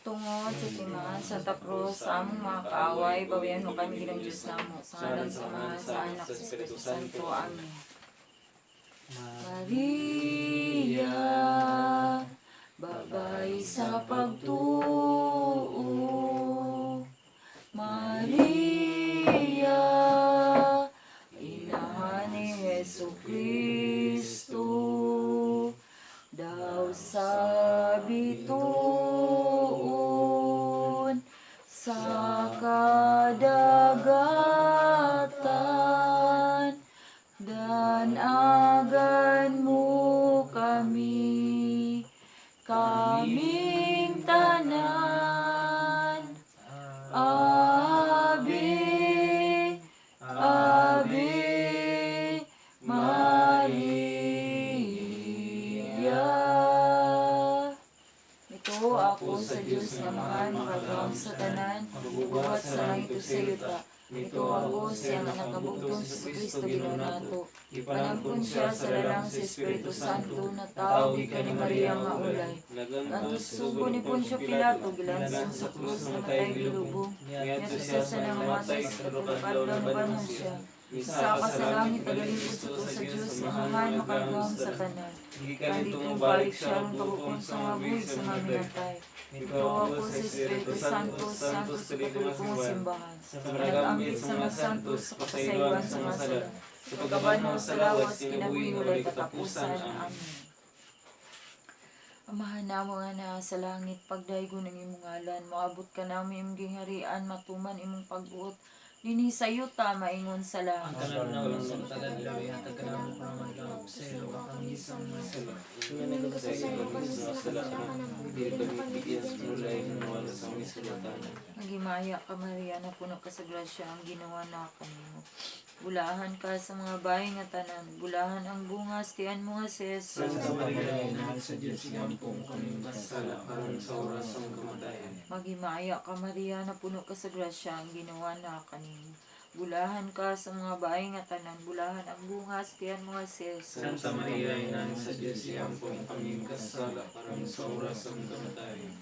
Tungod sa timaan sa Santa Cruz, sa among mga kaaway, bawian mo kami, Ginoong Diyos namo. Sa ngalan sa Amahan, sa Anak, sa Espiritu Santo. Amen. Maria, babay sa pagtuo. Maria, inahan ni Hesu Kristo, daw sa bituon sa kadagatan, danagan mo kami, kaming tanan. Ave, Ave Maria. Mituo ako sa Diyos nga Amahan, makagagahom sa tanan, buhat sa langit ug sa yuta. Mituo ako sa iyang Anak nga bugtong, si Kristo, Ginoo nato. Gipanangkon siya sa lalang sa Espiritu Santo, natawo gikan ni Maria nga ulay. Nagantos sa sugo ni Poncio Pilato, gilansang sa krus, namatay, gilubong. Niadto siya sa nangamatay, sa tulo ka adlaw nabanhaw siya. Misaka sa langit, nagalingkod sa tuo sa Diyos, Amahan, makagagahom sa tanan. Gikan Didto didto mobalik siya aron paghukom sa mga buhi sa mga minatay. Mituo ako sa Espiritu Santo, Santo sa Katolikong Simbahan. Sa panagambit sa mga santos, sa kapasayloan sa mga sala, sa pagkabanhaw sa lawas, kinabuhi walay katapusan. Amen. Amahan namo nga naa sa langit, pagdaygon ang imong ngalan, moabot kanamo imong gingharian, matuman imong pagbuot dinhi sa yuta maingon sa Ang langit. tanan namong sumtalan adlaw ihatag kanamo karong adlaw. Pasayloa kami sa among mga sala. Nga nagpasaylo kami sa mga sala, dili kami bigyan sa panulay, hanwala sa aming kasulatan. Maghimaya ka, Maria, na puno ka sa grasya, ang Ginoo naa kanimo. Bulahan ka sa mga babae nga tanan, bulahan ang bunga sa tiyan mo nga si Jesus. Santa Maria, Inahan sa Diyos, iampo mo kami sala karon sa oras sa among kamatayan. Maghimaya ka, Maria, na puno ka sa grasya, ang Ginoo naa kanimo. Bulahan ka sa mga babae nga tanan, bulahan ang bunga sa tiyan mo nga si Jesus. Santa Maria, Inahan sa Diyos, iampo mo kami kasala karon sa oras sa among kamatayan.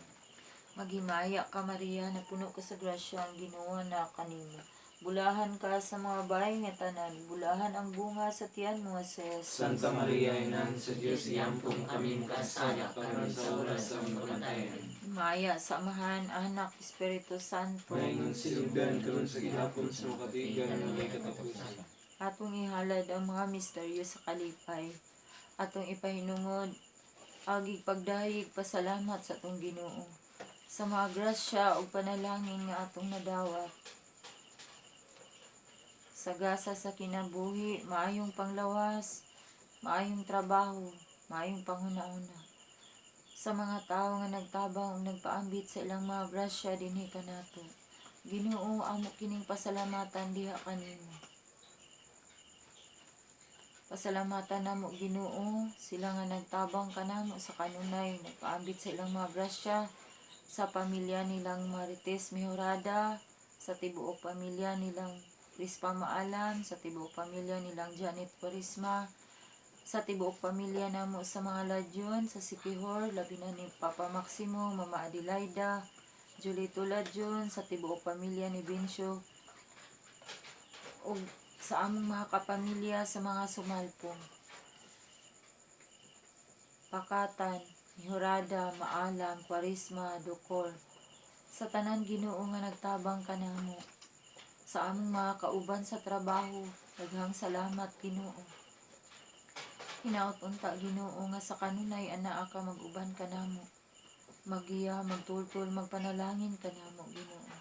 Maghimaya ka, Maria, na puno ka sa grasya, ang Ginoo naa kanimo. Bulahan ka sa mga babae nga tanan, bulahan ang bunga sa tiyan mo nga si Jesus. Santa Maria, Inahan sa Diyos, iampo mo kami kasala karon sa oras sa among kamatayan. Himaya sa Amahan, Anak, Espiritu Santo. Maingon silugdan karon sa gihapon sa makatuigan walay katapusan. Atong ihalad ang mga misteryo sa kalipay. Atong ipahinungod agig pagdayeg pasalamat sa atong Ginoo sa mga grasya ug panalangin nga atong nadawat. Sa gasa sa kinabuhi, maayong panglawas, maayong trabaho, maayong panghuna-huna. Sa mga tawo nga nagtabang ug nagpaambit sa ilang mga grasya dinhi kanato. Ginoo, amo kining pasalamatan diha kanimo. Pasalamatan namo, Ginoo, sila nga nagtabang kanamo sa kanunay, nagpaambit sa ilang mga grasya sa pamilya nilang Marites Mejorada, sa tibuok pamilya nilang Crispa Maalam, sa tibuok pamilya nilang Janet Quaresma, sa tibuok pamilya namo sa mga Ladyon, sa Siquijor, labi na ni Papa Maximo, Mama Adelaida, Julito Ladyon, sa tibuok pamilya ni Bencio, ug sa among mga kapamilya sa mga Sumalpong. Pakatan, Mejorada, Maalam, Quaresma, Ducor. Sa tanan, Ginoo, nga nagtabang kanamo. Sa among mga kauban sa trabaho, daghang salamat, Ginoo. Hinaot unta, Ginoo, nga sa kanunay anaa ka mag-uban kanamo. Magiya, magtultol, magpanalangin kanamo, Ginoo.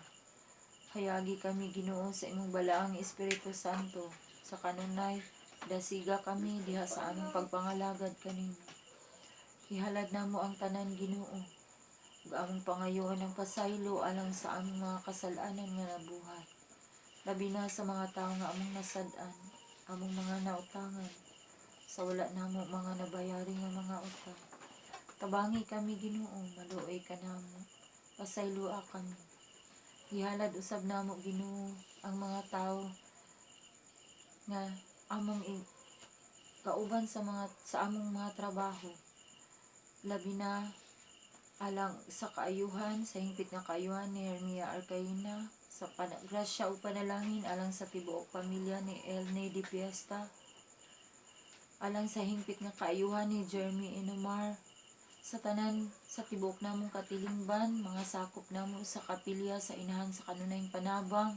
Hayagi kami, Ginoo, sa imong balaang Espiritu Santo. Sa kanunay, dasiga kami diha sa among pagpangalagad kanimo. Ihalad namo ang tanan, Ginoo. Ug among pangayoon ang pasaylo alang sa among mga kasalanan nga nabuhat. Labi na sa mga tawo nga among nasad-an, among mga nautangan, sa wala namo mga nabayari nga mga utang. Tabangi kami, Ginoo, maluoy kanamo. Pasayloa kami. Gihalad usab namo, Ginoo, ang mga tawo nga among kauban sa among mga trabaho. Labi na Alang sa kaayuhan, sa hingpit nga kaayuhan ni Hermia Arcaina, sa grasya ug panalangin alang sa tibuok pamilya ni Elne Di Fiesta, alang sa hingpit nga kaayuhan ni Jeremy Inomar, sa tanan sa tibuok namong katilingban, mga sakop namo sa kapilya sa Inahan sa Kanunayng Panabang,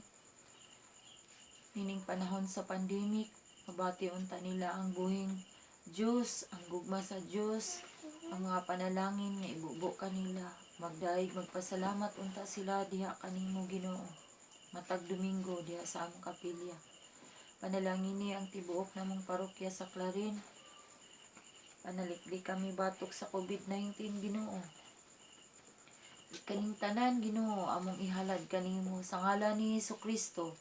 nining panahon sa pandemic, mabati unta nila ang buhing Diyos, ang gugma sa Diyos, ang mga panalangin nga ibubo kanila. Magdaig magpasalamat unta sila diha kanimo, Ginoo. Matag Domingo diha sa among kapilya. Panalangin ni ang tibuok namong parokya sa Clarin. Panalikli kami batok sa COVID-19, Ginoo. Kaning tanan, Ginoo, among ihalad kanimo sa ngalan ni Kristo.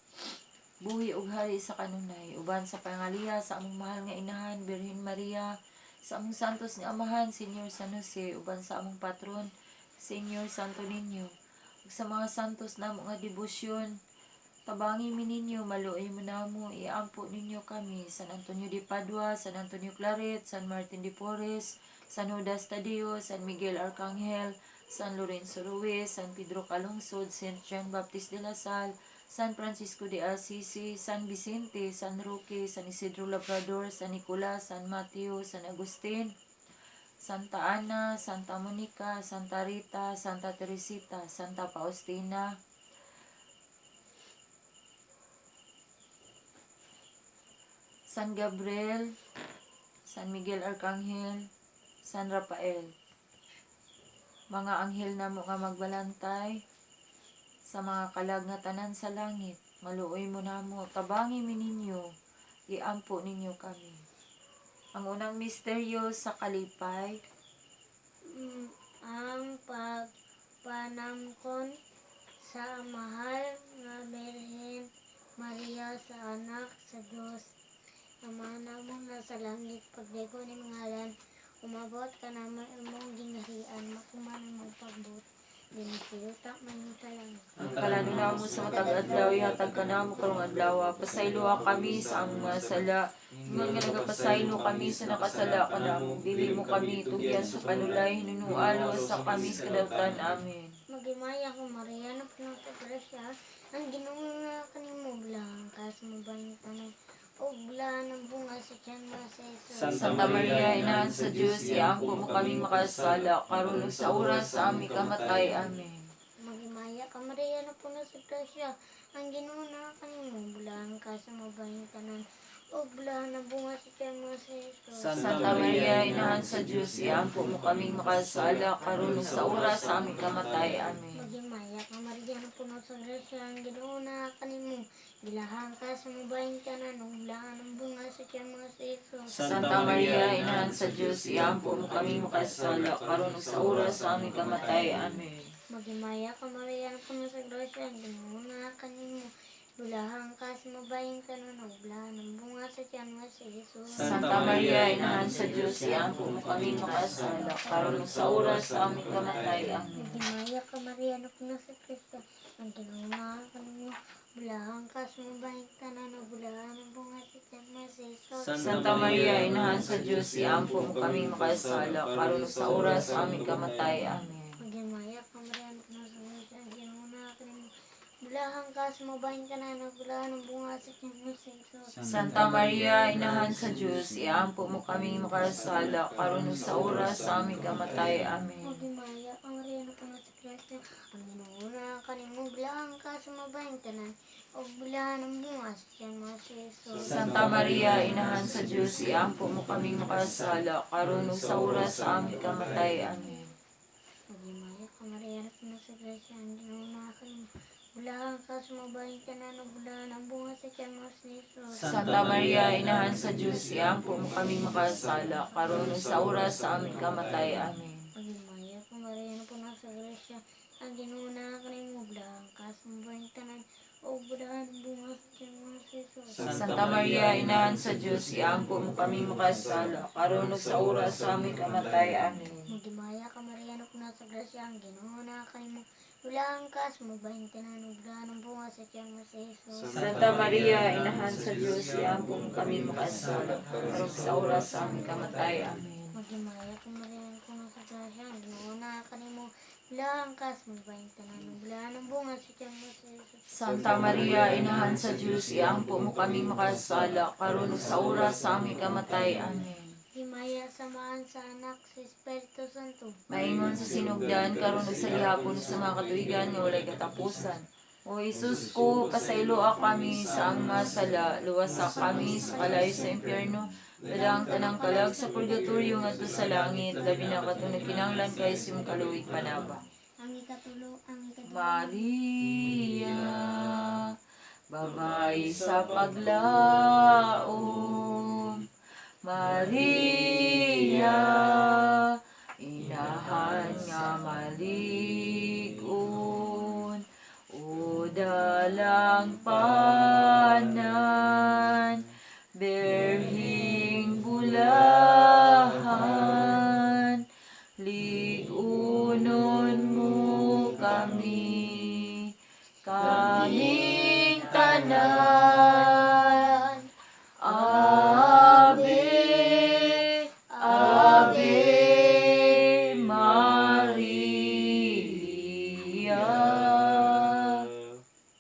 Buhi ug hari sa kanunay, uban sa pangaliya sa among mahal nga inahan Birhen Maria, sa among santos nga amahan Senyor San Jose, uban sa among patron Senyor Santo Niño, ug sa mga santos namo nga debosyon. Tabangi mi ninyo, maluoy mo namo, iampo ninyo kami, San Antonio de Padua, San Antonio Claret, San Martin de Porres, San Judas Tadeo, San Miguel Arcangel, San Lorenzo Ruiz, San Pedro Calungsod, Saint John Baptist de la Salle, San Francisco de Assisi, San Vicente, San Roque, San Isidro Labrador, San Nicolas, San Mateo, San Agustin, Santa Ana, Santa Monica, Santa Rita, Santa Teresita, Santa Faustina, San Gabriel, San Miguel Arcangel, San Rafael. Mga anghel namo nga magbalantay sa mga kalag nga tanan sa langit, maluoy mo namo, tabangi mi ninyo, iampo ninyo kami. Ang unang misteryo sa kalipay, Ang pagpanangkon sa mahal nga Birhen Maria sa anak sa Dios. Ama namong nasa langit, pagdayon imong ngalan, umabot ka namo imong gingharian, matuman imong pagbuot dinhi sa yuta man sa langit. Ang kalano namo sa matag adlaw, ihatag kanamo karong adlaw. Pasayloa kami sa among mga sala, ingon nga nagapasaylo kami sa nakasala kanamo. Dili mo kami tugyan sa panulay, hinunualo sa kami sa kadautan. Amen. Maghimaya ko Maria na puno sa grasya, ang Ginoo nga kanimo bulahan ka sa mabayong tanan ug bulahan ang bunga sa tiyan mo sa Jesus. Santa Maria, Inahan sa Diyos, iampo mo kami makasala, karon ug sa oras sa aming kamatay. Amen. Maghimaya ka Maria na puno sa grasya, ang Ginoo na kanimo bulahan ka sa mabayong tanan ug bulahan ang bunga sa tiyan mo sa Jesus. Santa Maria, Inahan sa Diyos, iampo mo kami makasala, karon ug sa oras sa aming kamatay. Amen. Maghimaya ka Maria na puno sa grasya, ang Ginoo na kanimo bulahan ka sa mabayong tanan ug bulahan ang bunga sa tiyan mo sa Jesus. Santa Maria, Inahan sa Diyos, iampo mo kami makasala, karon ug sa oras sa aming kamatay. Amen. Maghimaya ka Maria na puno sa grasya, ang Ginoo na kanimo bulahan ka sa mabayong tanan ug bulahan ang bunga sa tiyan mo sa Jesus. Santa Maria, Inahan sa Diyos, iampo mo kami makasala, karon ug sa oras sa aming kamatay. Amen. Maghimaya ka Maria na puno sa grasya, ang Ginoo na kanimo bulahan ka sa mabayong tanan ug bulahan ang bunga sa tiyan mo sa Jesus. Santa Maria, Inahan sa Diyos, iampo mo kami makasala, karon ug sa oras sa aming kamatay. Amen. Maghimaya ka Maria na puno sa grasya, ang Ginoo na kanimo bulahan ka sa mabayong tanan ug bulahan ang bunga sa tiyan mo sa Jesus. Santa Maria, Inahan sa Diyos, iampo mo kami makasala, karon ug sa oras sa aming kamatay. Amen. Maghimaya ka Maria na puno sa grasya, ang Ginoo na kanimo bulahan ka sa mabayong tanan ug bulahan ang bunga sa tiyan mo sa Jesus. Santa Maria, Inahan sa Diyos, iampo mo kami makasala, karon ug sa oras sa aming kamatay. Amen. Maghimaya ka Maria na puno sa grasya, ang Ginoo na kanimo bulahan ka sa mabayong tanan ug bulahan ang bunga sa tiyan mo sa Jesus. Santa Maria, Inahan sa Diyos, iampo mo kami makasala, karon ug sa oras sa aming kamatay. Amen. Maghimaya ka Maria na puno sa grasya, ang Ginoo na kanimo bulahan ka sa mabayong tanan ug bulahan ang bunga sa tiyan mo sa Jesus. Santa Maria, Inahan sa Diyos, iampo mo kami makasala, karon ug sa oras sa aming kamatay. Amen. Maghimaya ka Maria na puno sa grasya, ang Ginoo na kanimo bulahan ka sa mabayong tanan ug bulahan ang bunga sa tiyan mo sa Jesus. Santa Maria, Inahan sa Diyos, iampo mo kami makasala, karon ug sa oras sa aming kamatay. Amen. Maghimaya ka Maria na puno sa grasya, ang Ginoo naa kanimo. Bulahan ka sa mga babaeng tanan, ug bulahan ang bunga sa tiyan mo si Jesus. Santa Maria, Inahan sa Diyos, iampo mo kaming makasala, karon ug sa oras sa aming kamatay. Amen. Himaya samahan sa Anak sa Espiritu Santo. Maingon sa sinugdan, karon ug sa gihapon ug sa mga katuigan nga walay katapusan. O Jesus ko, pasayloa kami sa ang mga sala, luwasa kami sa kalayo sa impyerno, dala ang tanang kalag sa purgatorio ngadto sa langit, labi na katong nagkinahanglan kay sa imong kaluoy panaba. Ang ikatulo. Maria, babae sa paglaom. Maria, inahan nga malig-on. O dalang panan, berhing bulahan, lig-unon mo kami, kaming tanan. Ave, Ave Maria.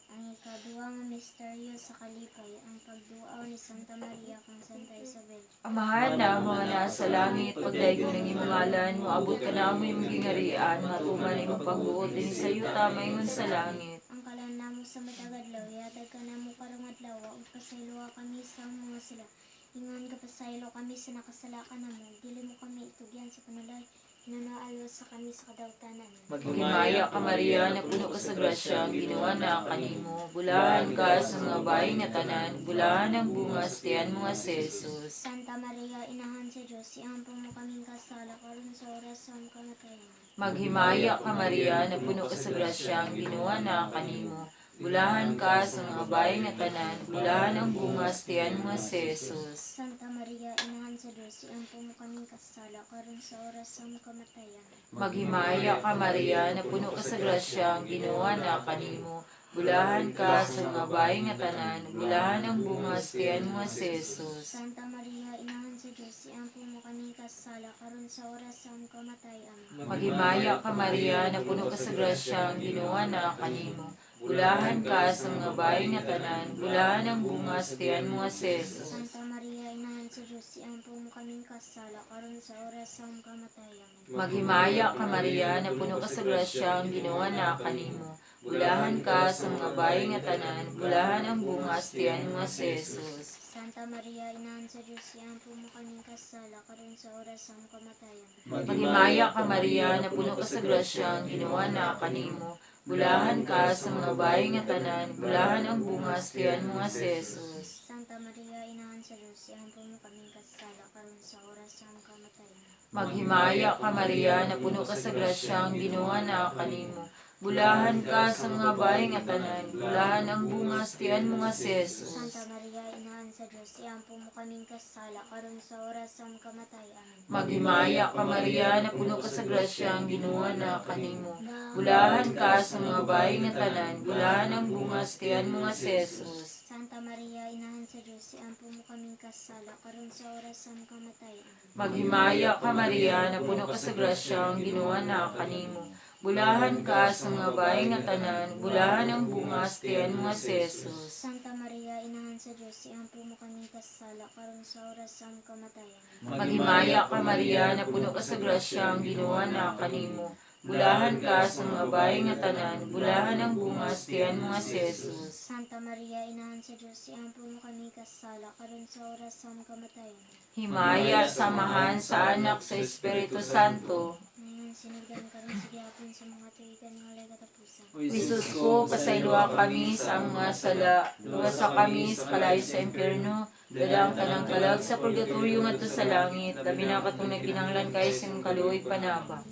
Ang ikaduha nga misteryo sa kalipay, ang pagduaw ni Santa Maria kang Santa Isabel. Amahan na mga nasa langit, pagdaygo ng imong ngalan, moabot ka na amo imong gingarian, matuman imong pagbuot dinhi sa yuta maingon sa langit. Ang kalan namo sa matag adlaw, ihatag kanamo karong adlaw, ug pasayloa kami sa among mga sala. Ingon ka pasaylo kami sa nakasala kanamo, dili mo kami itugyan sa panulay, hinunaa sa kami sa kadawtan. Amen. Maghimaya ka Maria, napuno ka sa grasya, ang Ginoo na kanimo. Bulahan ka sa mga babae nga tanan, bulahan ang bunga sa tiyan mo nga si Jesus. Santa Maria, inahan sa Diyos, iampo mo kaming kasala karon sa oras sa among kamatayan. Maghimaya ka Maria, napuno ka sa grasya, ang Ginoo na kanimo. Bulahan ka sa mga babae nga tanan, bulahan ang bunga sa tiyan mo nga si Jesus. Santa Maria, inahan sa Diyos, iampo mo kaming kasala karon sa oras sa among kamatayan. Maghimaya ka Maria, napuno ka sa grasya, ang Ginoo na kanimo. Bulahan ka sa mga babae nga tanan, bulahan ang bunga sa tiyan mo nga si Jesus. Santa Maria, inahan sa Diyos, iampo mo kaming kasala karon sa oras sa among kamatayan. Amen. Maghimaya ka Maria, napuno ka sa grasya, ang Ginoo na kanimo. Bulahan ka sa mga babae nga tanan, bulahan ang bunga sa tiyan mo nga si Jesus. Santa Maria, inahan sa Diyos, iampo mo kaming kasala karon sa oras sa among kamatayan. Amen. Maghimaya ka Maria, napuno ka sa grasya, ang Ginoo na kanimo. Bulahan ka sa mga babae nga tanan, bulahan ang bunga sa tiyan mo nga si Jesus. Santa Maria, inahan sa Diyos, iampo mo kaming kasala karon sa oras sa among kamatayan. Maghimaya ka Maria, napuno ka sa grasya, ang Ginoo na kanimo. Bulahan ka sa mga babae nga tanan, bulahan ang bunga sa tiyan mo nga si Jesus. Santa Maria, inahan sa Diyos, iampo mo kaming kasala karon sa oras sa among kamatayan. Maghimaya ka Maria, napuno ka sa grasya, ang Ginoo na kanimo. Bulahan ka sa mga babae nga tanan, bulahan ang bunga sa tiyan mo nga si Jesus. Santa Maria, inahan sa Diyos, iampo mo kaming kasala karon sa oras sa among kamatayan. Amen. Maghimaya ka Maria, napuno ka sa grasya, ang Ginoo na kanimo. Bulahan ka sa mga babae nga tanan, bulahan ang bunga sa tiyan mo nga si Jesus. Santa Maria, inahan sa Diyos, iampo mo kaming kasala karon sa oras sa among kamatayan. Amen. Maghimaya ka Maria, napuno ka sa grasya, ang Ginoo na kanimo. Bulahan ka sa mga babae nga tanan, bulahan ang bunga sa tiyan mo nga si Jesus. Santa Maria, inahan sa Diyos, iampo mo kaming kasala karon sa oras sa among kamatayan. Amen. Maghimaya ka Maria, napuno ka sa grasya, ang Ginoo na kanimo. Bulahan ka sa mga babae nga tanan, bulahan ang bunga sa tiyan mo nga si Jesus. Santa Maria, inahan sa Diyos, iampo mo kaming kasala karon sa oras sa among kamatayan. Himaya, samahan sa Anak, sa Espiritu Santo. Ngayon, sinugdan karon sa gihapon sa mga tuwigan nga walay katapusan. Jesus ko, pasayloa kami sa among mga sala, luwasa kami sa kalayo sa impyerno, dala ang tanang kalag sa purgatorio ngadto sa langit, labi na katong nagkinahanglan kay sa imong kaluoy panaba.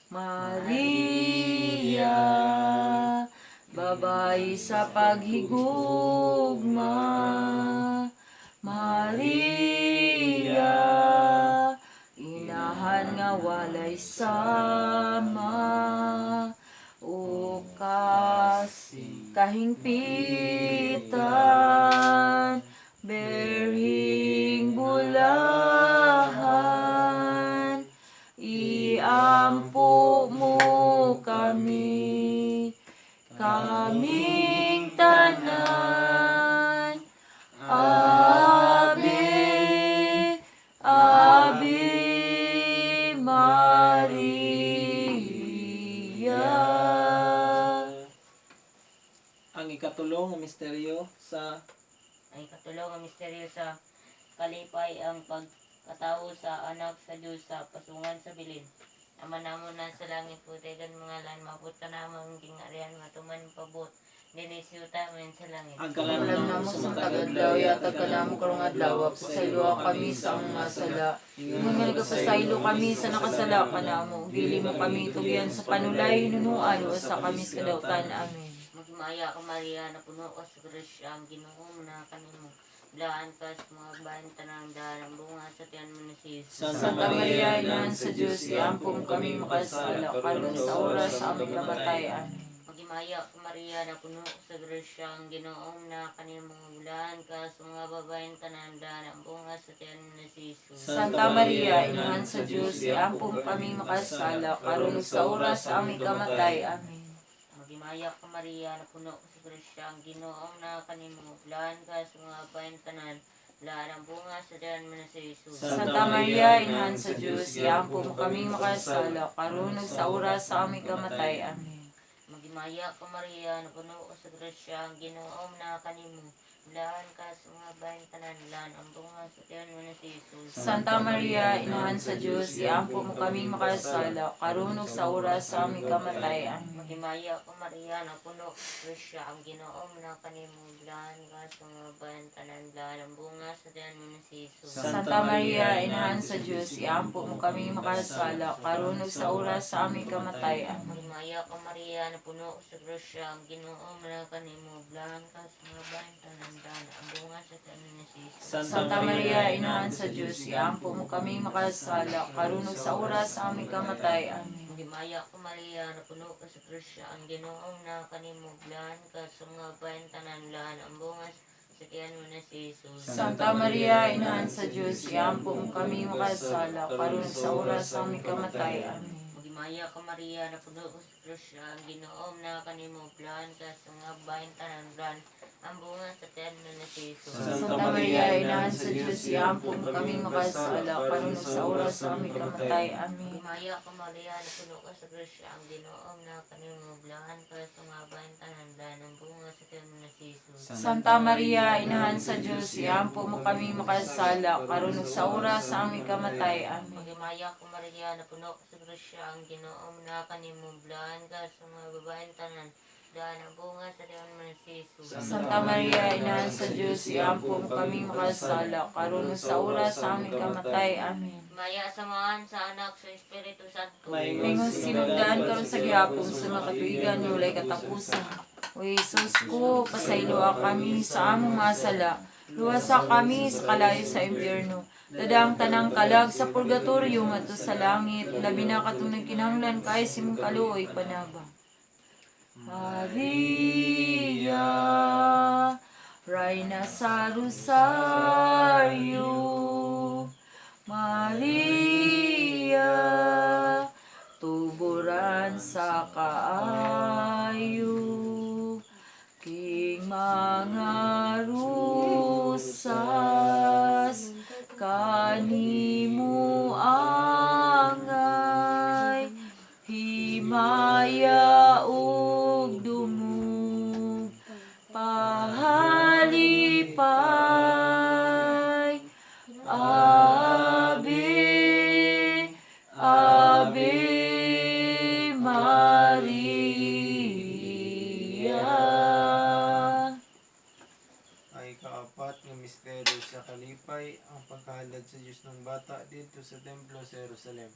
Maria, babae sa paghigugma, Maria, inahan nga walay sama, o kas kahingpitan, berhing bulahan, iampo kami, kaming tanan. Ave, Ave Maria. Ang ikatulo nga misteryo sa Ang ikatulo nga misteryo sa kalipay, ang pagkatao sa anak sa Diyos sa pasungan sa bilin. Ama namo na sa langit, putigan mga lan, mabot ka namang gingharian, matuman pabot, dinisiyo tamin sa langit. Ang Alam kalan namo sa matag adlaw, yatag ka namo karong adlaw, pasayloa kami sa among mga sala. Ingon nga nagapasaylo kami sa nakasala kanamo, dili mo kami tugyan sa panulay hinunuan o sa kami sa kadautan. Amen. Magmaya ka Maria, napuno ka sa grasya, ang Ginoo na kanimo. Laan ka sa mga bayan tanang daan, ang bunga sa tiyan mo na si Jesus. Santa Maria, Inahan sa Diyos, iampong kami makasala, karon sa oras sa aming kamatay. Amen. Magimaya ka Maria, napuno ka sa grasya, ang Ginoo na kanimo. Laan ka sa mga babaeng tanan daan, ang bunga sa tiyan mo na si Jesus. Santa Maria, Inahan sa Diyos, iampong kami makasala, karon sa oras sa aming kamatay. Amen. Magimaya ka Maria, napuno ka sa grasya, ang Ginoo na kanimo. Laan ka sa mga babaeng tanan daan, ang bunga sa tiyan mo na si Jesus. Santa Maria, Inahan sa Diyos, iampong kami makasala, karon sa oras sa aming kamatay. Amen. Magimaya ka Maria, napuno ka sa grasya, ang Ginoo na kanimo. Laan ka sa mga babaeng tanan daan, ang bunga sa tiyan mo na si Jesus. Santa Maria, Inahan sa Diyos, iampo mo kaming makasala, karon sa oras sa aming kamatay. Amen. Maghimaya ka Maria, napuno ka sa grasya, ang Ginoo na kanimo. Laan ka sa mga babaeng tanan daan, ang bunga sa tiyan mo na si Jesus. Santa Maria, Inahan sa Diyos, iampo mo kaming makasala, karon sa oras sa aming kamatay. Amen. Maghimaya ka Maria, napuno ka sa grasya, ang Ginoo na kanimo. Laan ka sa mga babaeng tanan daan, ang bunga sa tiyan mo na si Jesus. Santa Maria, Inahan sa Diyos, iampo mo kaming makasala, karon sa oras sa aming kamatay. Amen. Maghimaya ka Maria, napuno ka sa grasya, ang Ginoo na kanimo. Laan ka sa mga babaeng tanan daan, ang bunga sa tiyan mo na si Jesus. Santa Maria, Inahan sa Diyos, iampo mo kami makasala, karon sa oras sa aming kamatay. Amen. Maghimaya ka Maria, napuno ka sa grasya, ang Ginoo na kanimo. Laan ka sa mga babaeng tanan daan, ang bunga sa tiyan mo na si Jesus. Santa Maria, Inahan sa Diyos, iampo mo kaming makasala, karon sa oras sa aming kamatay. Amen. Maghimaya ka Maria, napuno ka sa grasya, ang Ginoo na kanimo. Laan ka sa mga babaeng tanan daan, ang bunga sa tiyan mo na si Jesus. Santa Maria, Inahan sa Diyos, iampo mo kaming makasala, karon sa oras sa aming kamatay. Amen. Maghimaya ka Maria, napuno ka sa grasya, ang Ginoo na kanimo. Laan ka sa mga babaeng tanan daan, ang bunga sa tiyan mo na si Jesus. Santa Maria, Inahan sa Diyos, iampo mo kaming makasala, karon sa oras sa aming kamatay. Amen. Maya sa Amahan, sa Anak, sa Espiritu Santo. Ingon sinugdan karon sa gihapon sa mga katuigan walay katapusan. O Jesus ko, pasayloa kami sa among mga sala. Luwasa kami sa kalayo sa impyerno. Dadaang tanang kalag sa purgatorio ngadto sa langit, labi na katong nagkinahanglan kay sa imong kaluoy panaba. Maria, Reina sa Rosario, Maria, tuburan sa kaayo, king mga rusas, kanimo angay, himaya ug dumog, pahalipay. Ave, Ave Maria. Ang ikaapat nga misteryo sa kalipay, ang pagkahalad sa Diyos ng bata dito sa templo sa Jerusalem.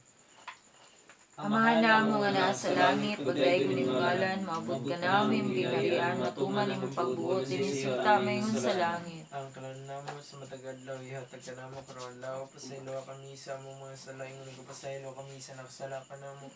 Amahan namo nga naa sa langit, pagdayeg ni ngalan, maabot ka namin, gingharian, matuman imong pagbuot dinhi sa yuta maingon sa langit. Ang kalan namo sa matag adlaw, ihatag kanamo karong adlaw, pasayloa kami sa among mga sala, ingon nagpasaylo kami sa nakasala kanamo.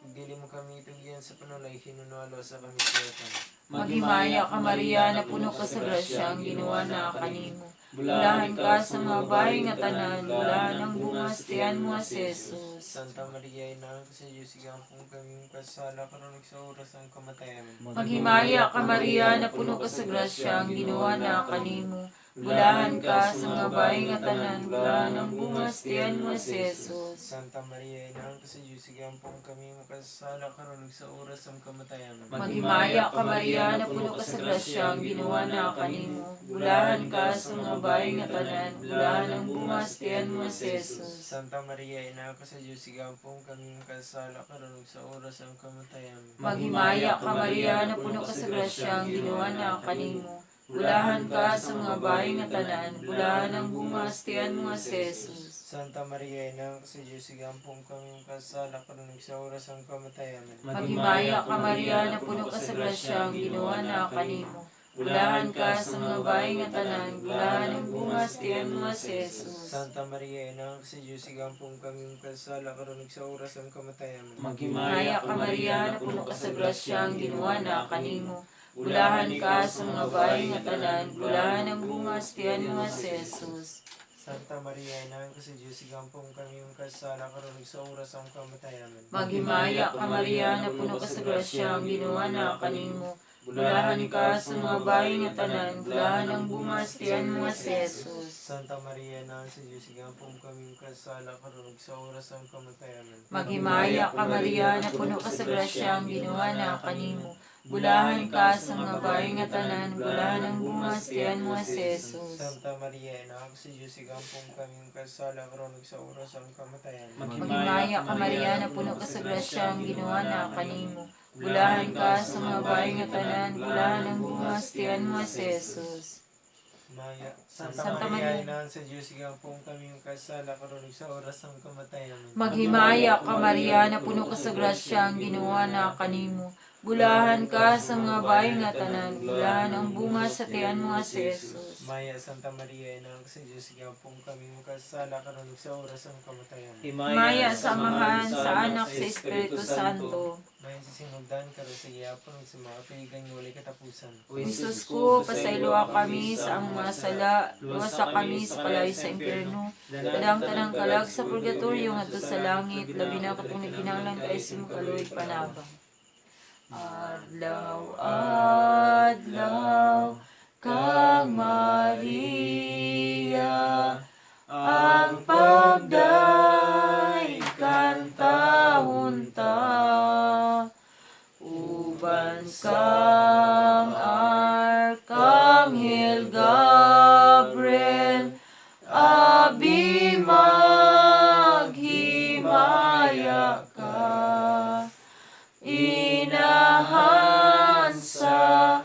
Ug dili mo kami tugyan sa panulay, hinunualo sa kami sa Satan. Maghimaya ka, Maria, napuno ka sa grasya, ang Ginoo naa kanimo. Bulahan ka sa mga babae nga tanan, bulahan ang bunga sa tiyan mo nga si Jesus. Santa Maria, Inahan ka sa Diyos, igampong kami kasala karon ug sa oras ng kamatayan. Amen. Maghimaya ka, Maria, napuno ka sa grasya, ang Ginoo naa kanimo. Bulahan ka sa mga babae nga tanan, bulahan ang bunga sa tiyan mo nga si Jesus. Santa Maria, Inahan ka sa Diyos, igampong kami makasala karon ug sa oras ng kamatayan. Amen. Maghimaya ka, Maria, napuno ka sa grasya, ang Ginoo naa kanimo. Bulahan ka sa mga babae nga tanan, bulahan ang bunga sa tiyan mo nga si Jesus. Santa Maria, Inahan ka sa Diyos, igampong kami makasala karon ug sa oras ng kamatayan. Amen. Maghimaya ka, Maria, napuno ka sa grasya, ang Ginoo naa kanimo. Bulahan ka sa mga babae nga tanan, bulahan ang bunga sa tiyan mo nga si Jesus. Santa Maria, Inahan ka sa Diyos, igampong kami makasala karon ug sa oras ng kamatayan. Amen. Maghimaya ka, Maria, napuno ka sa grasya, ang Ginoo naa kanimo. Bulahan ka sa mga babae nga tanan, bulahan ang bunga sa tiyan mo nga si Jesus. Santa Maria, Inahan ka sa Diyos, igampong kami makasala karon ug sa oras ng kamatayan. Amen. Maghimaya ka, Maria, napuno ka sa grasya, ang Ginoo naa kanimo. Bulahan ka sa mga babae nga tanan, bulahan ang bunga sa tiyan mo nga si Jesus. Santa Maria, Inahan ka sa Diyos, igampong kami makasala karon ug sa oras ng kamatayan. Amen. Maghimaya ka, Maria, napuno ka sa grasya, ang Ginoo naa kanimo. Bulahan ka sa mga babae nga tanan, bulahan ang bunga sa tiyan mo nga si Jesus. Santa Maria, Inahan sa Diyos, igampong kami makasala karon ug sa oras ng kamatayan. Amen. Maghimaya ka, Maria, napuno ka sa grasya, ang Ginoo naa kanimo. Bulahan ka sa mga babae nga tanan, bulahan ang bunga sa tiyan mo nga si Jesus. Santa Maria, Inahan ka sa Diyos, igampong kami makasala karon ug sa oras ng kamatayan. Amen. Maghimaya ka, Maria, napuno ka sa grasya, ang Ginoo naa kanimo. Bulahan ka sa mga babae nga tanan, bulahan ang bunga sa tiyan mo nga si Jesus. Maya, Santa, Santa Maria, Maria. Inahan sa Diyos, igampong kami makasala karon ug sa oras ng kamatayan. Amen. Maghimaya ka, Maria, napuno ka sa grasya, ang Ginoo naa kanimo. Bulahan ka sa mga babae nga tanan, bulahan ang bunga sa tiyan mo nga si Jesus. Maya, Santa Maria, Inahan ka sa Diyos, igampong kami makasala karon ug sa oras ng kamatayan. Amen. Maya sa Amahan, sa Anak, sa Espiritu Santo. Maya sa sinugdan karon sa gihapon ug sa mga kapigan nga walay katapusan. Jesus ko, pasayloa kami sa among mga sala, luwasa kami sa kalayo sa impyerno, dadang tanang kalag sa purgatorio ngadto sa langit, labi na katong nagkinahanglan kay sa imong kaluoy panabang. Adlaw, adlaw, kang Maria, ang pagday kantahon ta, uban kang Arkanghel Gabriel, abi maghimaya ka. Inahan sa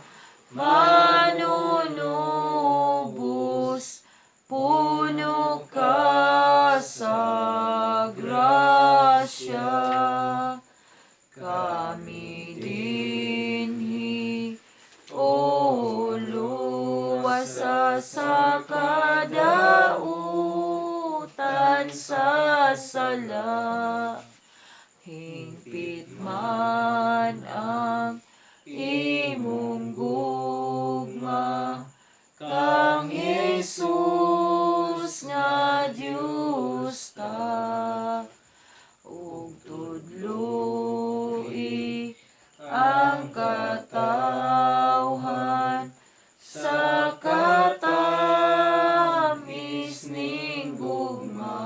manunubos, puno ka sa grasya. Kami dinhi, O luwasa sa kadautan sa sala. Hingpit man ang imong gugma, kang Jesus nga Diyos ta. Ug tudloi ang katawhan sa katamis ning gugma.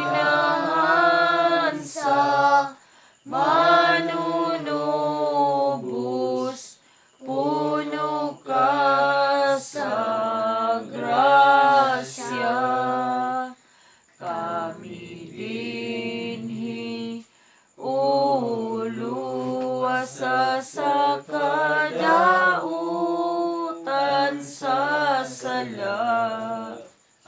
Inahan sa manunubos, puno ka sa grasya. Kami dinhi, uluwasa sa kadautan sa sala.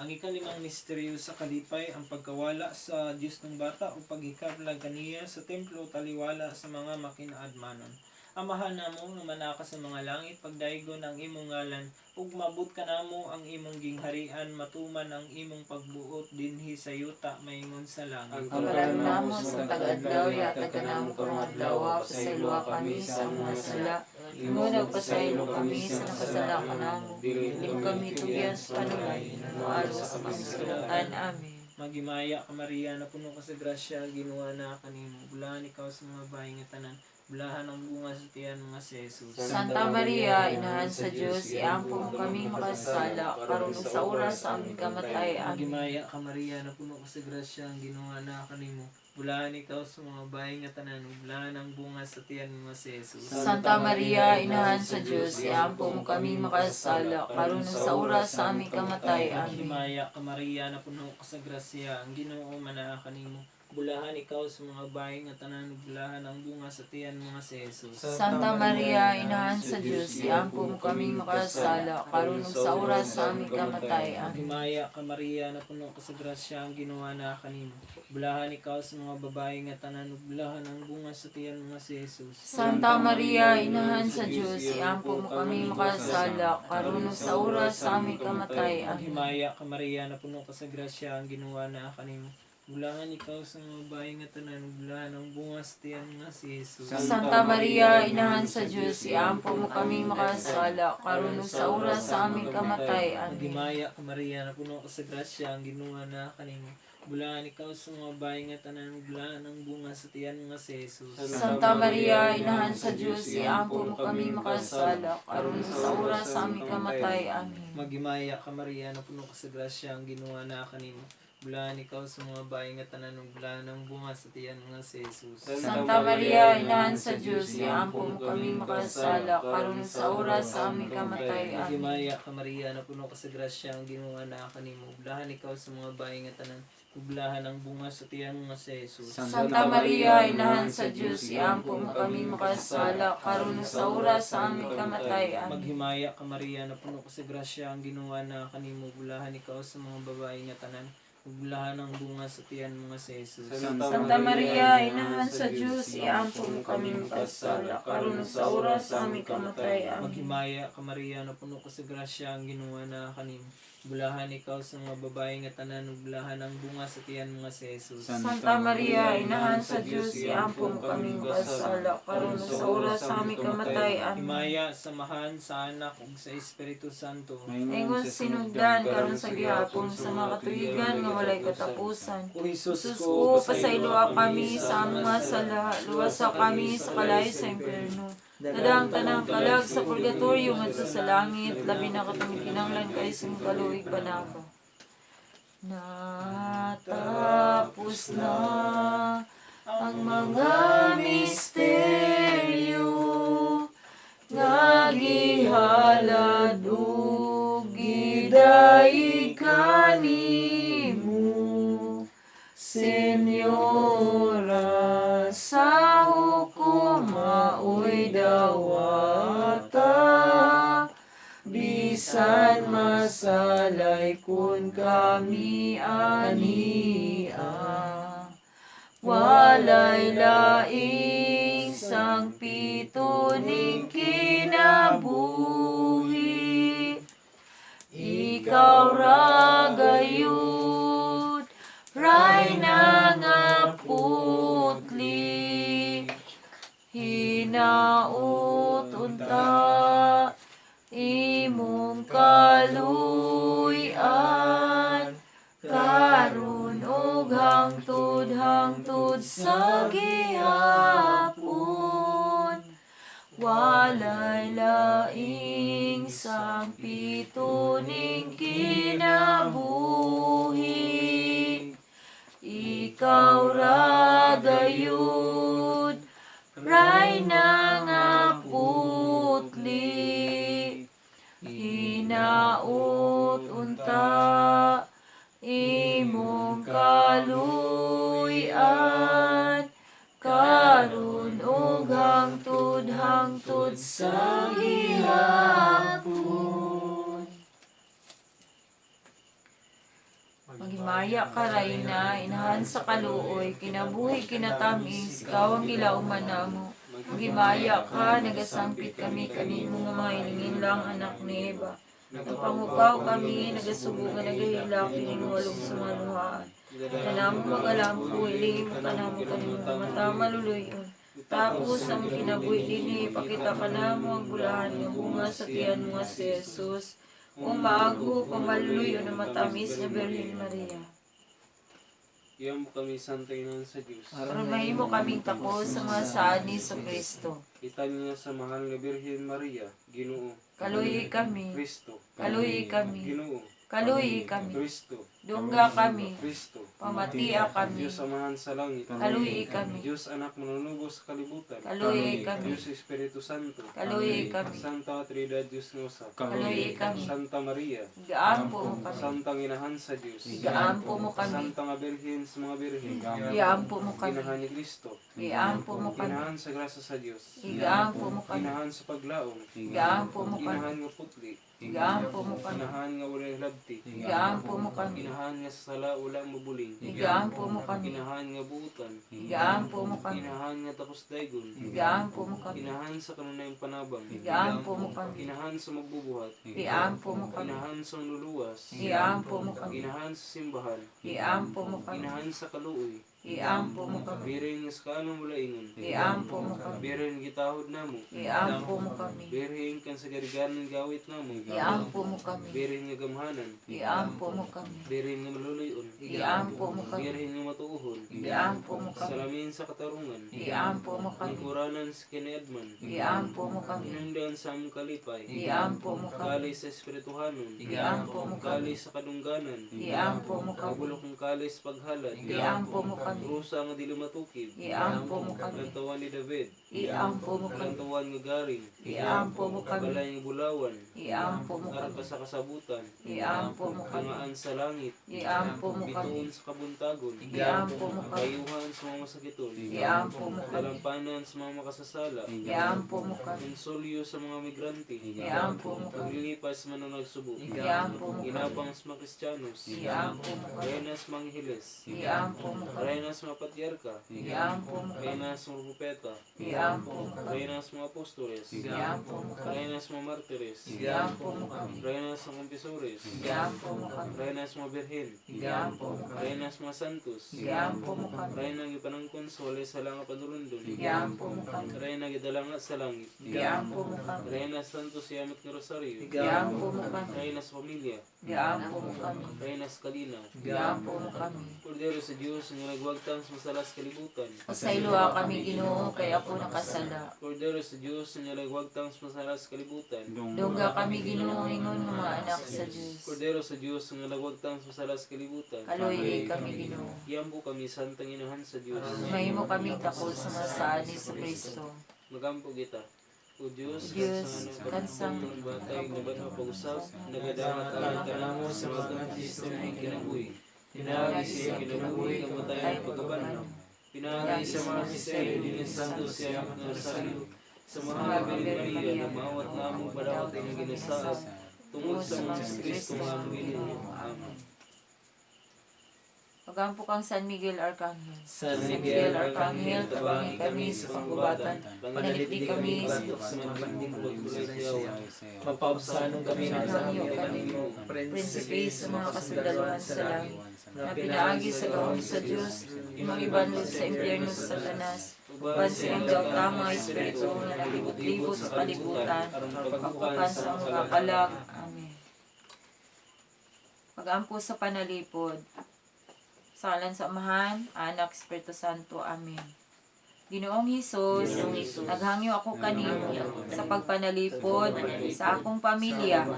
Ang ikalimang misteryo sa kalipay ang pagkawala sa Diyos ng bata o paghikabla kaniya sa templo taliwala sa mga makinaadmanon. Amahan namo nga manaka sa mga langit, pagdaygon ang imong ngalan, ug mabot kanamo ang imong gingharian, matuman ang imong pagbuot dinhi sa yuta maingon sa langit. Ang Ang karon namo sa tag-adlaw, ihatag kanamo karong adlaw, pasayloa kami sa among mga sala, ingon nagpasaylo kami sa nakasala kanamo. Dili mo kami tugyan sa panulay, moalos sa kami sa kalautan. Amen. Magimaya ka Maria, napuno ka sa grasya, Ginoo na kanimo. Bulahan ikaw sa mga bahay nga tanan, bulahan ang bunga sa tiyan mga si Jesus. Santa Maria, inahan sa Dios, iampo mo kami makasala, karon ug sa oras sa aming kamatay. Amen. Magimaya ka Maria, napuno ka sa grasya, ang Ginoo na kanimo. Bulahan ikaw sa mga bahay nga tanan, ug bulahan ang bunga sa tiyan mga si Jesus. Santa Maria, inahan sa Dios, iampo mo kami makasala, karon ug sa oras sa aming kamatay. Amen. Maghimaya ka Maria, napuno ka sa grasya, ang Ginoo manaa kanimo. Bulahan ikaw sa mga bahay nga tanan, ug bulahan ang bunga sa tiyan mga si Jesus. Santa Maria, inahan sa Dios, iampo mo kami makasala, karon ug sa oras sa aming kamatay. Amen. Maghimaya ka Maria, napuno ka sa grasya, ang Ginoo naa kanimo. Bulahan ikaw sa mga babae nga tanan, ug bulahan ang bunga sa tiyan mga si Jesus. Santa Maria, inahan sa Dios, iampo mo kami makasala, karon ug sa oras sa aming kamatay. Amen. Maghimaya ka Maria, napuno ka sa grasya, ang Ginoo naa kanimo. Bulahan ikaw sa mga babae nga tanan, ug bulahan ang bunga sa tiyan nga si Jesus. Santa Maria, inahan sa Dios, iampo mo kami makasala, karon ug sa oras sa aming kamatay. Amen. Maghimaya ka Maria, napuno ka sa grasya, ang Ginoo naa kanimo. Bulahan ikaw sa mga babae nga tanan, ug bulahan ang bunga sa tiyan nga si Jesus. Santa Maria, inahan sa Dios, iampo mo kami makasala, karon ug sa oras sa aming kamatay. Amen. Maghimaya ka Maria, napuno ka sa grasya, ang Ginoo naa kanimo. Bulahan ikaw sa mga babae nga tanan, ug bulahan ang bunga sa tiyan nga si Jesus. Santa Maria, inahan sa Dios, iampo mo kami makasala, karon ug sa oras sa aming kamatay. Amen. Maghimaya ka Maria, napuno ka sa grasya, ang Ginoo naa kanimo. Bulahan ikaw sa mga babae nga tanan, ug bulahan ang bunga sa tiyan nga si Jesus. Santa Maria, inahan sa Dios, iampo mo kami makasala, karon ug sa oras sa aming kamatay. Amen. Maghimaya ka Maria, napuno ka sa grasya, ang Ginoo naa kanimo. Bulahan ikaw sa mga babae nga tanan, ug bulahan ang bunga sa tiyan nga si Jesus. Santa Maria, inahan sa Dios, iampo mo kami makasala, karon ug sa oras sa aming kamatay. Amen. Maghimaya ka Maria, napuno ka sa grasya, ang Ginoo naa kanimo. Bulahan ikaw sa mga babae nga tanan, ug bulahan ang bunga sa tiyan nga si Jesus. Santa Maria, inahan sa Dios, iampo mo kami makasala, karon ug sa oras sa aming kamatay. Amen. Himaya, samahan sa Anak ug sa Espiritu Santo. Ingon sinugdan karon sa gihapon sa mga katuigan nga walay katapusan. O Jesus Jesus ko, pasayloa kami sa among mga sala, luwasa kami sa kalayo sa impyerno. Dadang tanang kalag sa purgatorio ngadto sa langit, labi na katong kinanglan kay sa imong kaluig panaka. Natapos na ang mga misteryo nga gihalad ug gidaig kanimo, Senyora, sa hukom maoy dawata, bisan masalay kun kami ania. Walay laing sangpito ning kinabuhi, ikaw ra gayud, Rayna nga putli, hinaut unta, imong kaluy-an, karon og hangtod hangtod sa gihapon. Walay laing sangpito ning kinabuhi, ikaw ra gayud, Rayna nga putli, hinaut unta, imong kaluy-an, karon ug hangtod hangtod sa gihapon. Maghimaya ka, Rayna, inahan sa kaluoy, kinabuhi kinatamis, ikaw ang gilauman namo. Maghimaya ka, nagasangpit kami kanimo nga mga ilinginlang anak ni Eva. Nagpangupaw kami, nagasubo nga nagahilak, ininguwalog sa mga luhaan. Kanamo magalampo, hilingin mo kanamo kanimo nga mata maluluyon. Tapos ang kinabuhi dinhi, ipakita kanamo ang bulahan nga bunga sa tiyan mo nga si Jesus. O maago, pamaluluyon na matamis nga Birhen Maria. Iyam kami Santa Inahan sa Dios. Aron mahimo kaming takos sa mga saad ni Kristo. Itanya sa mahal nga Birhen Maria, Ginoo. Kaluyi kami, Kristo. kaluyi kami, Ginoo. kaluyi kami, Kristo. dungga kami, Kristo. pamatia kami, Diyos Amahan sa langit. kaluyi kami, Diyos Anak manunubos sa kalibutan. kaluyi kami, Diyos Espiritu Santo. kaluyi kami, Santa Trinidad Diyos nga usa. kaluyi kami, Santa Maria. Gaampo mo kami, Santa Inahan sa Dios. Gaampo mo kami, Santa nga Birhen sa mga birhen. Iampo mo kami, Inahan ni Kristo. Iampo mo kami, Inahan sa grasa sa Dios. Igaampo mo kami, Inahan sa paglaom. Igaampo mo kami, Inahan nga putli. Igaampo mo kami, Inahan nga walay labti. Igaampo mo kami, Inahan nga sa sala wala mabuling. Igaampo mo kami, Inahan nga buutan. Igaampo mo kami, Inahan nga tapos daygon. Igaampo mo kami, Inahan sa kanunayang panabang. Igaampo mo kami, Inahan sa magbubuhat. Iampo mo kami, Inahan sa manluluwas. Iampo mo kami, Inahan sa simbahan. Iampo mo kami, Inahan sa kaluoy. Iampo mo kami, Birin nga sa kaanong wala ingon. Iampo mo kami, Birin gitahod namo. Iampo mo kami, Birin kan sa gariganan gawit namo. Iampo mo kami, Birin nga gamhanan. Iampo mo kami, Birin nga maluluyon. Iampo mo kami, Birin nga matuuhon. Iampo mo kami, Salamin sa katarungan. Iampo mo kami, Lingkuranan sa kiniadman. Iampo mo kami, Inundan sa among kalipay. Iampo mo kami, Kali sa espirituhanon. Iampo mo kami, Kali sa kadungganan. Iampo mo kami, Kabulok ng kali sa paghalad. Iampo mo kami, Rusa nga dili matukib. Iampo mo kami, Lantawan ni David. Iampo mo kami, Lantawan nga garing. Iampo mo kami, Balay nga bulawan. Iampo mo Aron kami, pa sa kasabutan. Iampo mo kami, Hangaan sa langit. Iampo mo kami, Bituon sa kabuntagon. Iampo mo kami, Kayuhan sa mga masakiton. Iampo mo kami, Dalampanan sa mga makasasala. Iampo mo kami, Konsolyo sa mga migrante. Iampo mo kami, Paglilipas sa mananagsubo. Iampo mo kami, Inapang sa mga Kristiyanos. Iampo mo kami, Reyna sa mga Angeles. Iampo mo kami, Reyna sa mga Patriarka. Iampo mo kami, Reyna sa mga Propeta. Iampo mo kami, Reyna sa mga Apostoles. Iampo mo kami, Reyna sa mga Martires. Iampo mo kami, Reyna sa mga Confessores. Iampo mo kami, Reyna sa mga Birhen. Iampo mo kami, Reyna sa mga Santos. Iampo mo kami, Reyna ang ipanangkon sa walay sala nga panurundon. Iampo mo kami, Reyna gidala nga sa langit. Iampo mo kami, Reyna Santos Yamat nga Rosario. Iampo mo kami, Reyna sa pamilya. Iampo mo kami, Reyna sa kalinaw. Iampo mo kami. Kordero sa Diyos nga nagwagtang sa masala sa kalibutan. Pasayloa kami, Ginoo, kay ako nakasala. Kordero sa Diyos nga nagwagtang sa masala sa kalibutan. Dungga kami, Ginoo, ingon nga mga anak sa Dios. Kordero sa Diyos nga nagwagtang sa masala sa kalibutan. Kaluyi kami, Ginoo. Iyambo kami santang inahan sa Diyos. Mahimo kaming takol sa mga saad ni Kristo. Magampo kita. O Diyos, Diyos, kansang kansang batay nga banho pag-usab, nagadangat alang kanamo sa mga Kristo ng kinabuhi. Pinaagi siya kinabuhi kamatayan pagkabanhaw. Pinaagi sa mga misteryo din Santo siya nga Rosario. Sa mga Birhen Maria na maawat namo padawat ang ginasaad tungod sa mga Kristo nga among Ginoo. Amen. Pagampo kang San Miguel Arcangel. San Miguel Arcangel, tabangi kami sa panggubatan. Panalipdi kami batok sa mga banding pagtulay sa Mapaubsanon kami ng Nangyo kami kami, mo, Prinsipe sa mga kasundaluhan sa langit, na pinaagi sa gahom sa Diyos, imong ibanlod sa impyerno sa Satanas, uban sa iyang gautang mga espiritu nga naglibot-libot sa kalibutan, pagpukan sa mga kalag. Amen. Pagampo sa panalipod. Salan sa Amahan, Anak, Espiritu Santo. Amen. Ginoong Hesus, naghangyo ako kanimo sa pagpanalipod sa akong pamilya,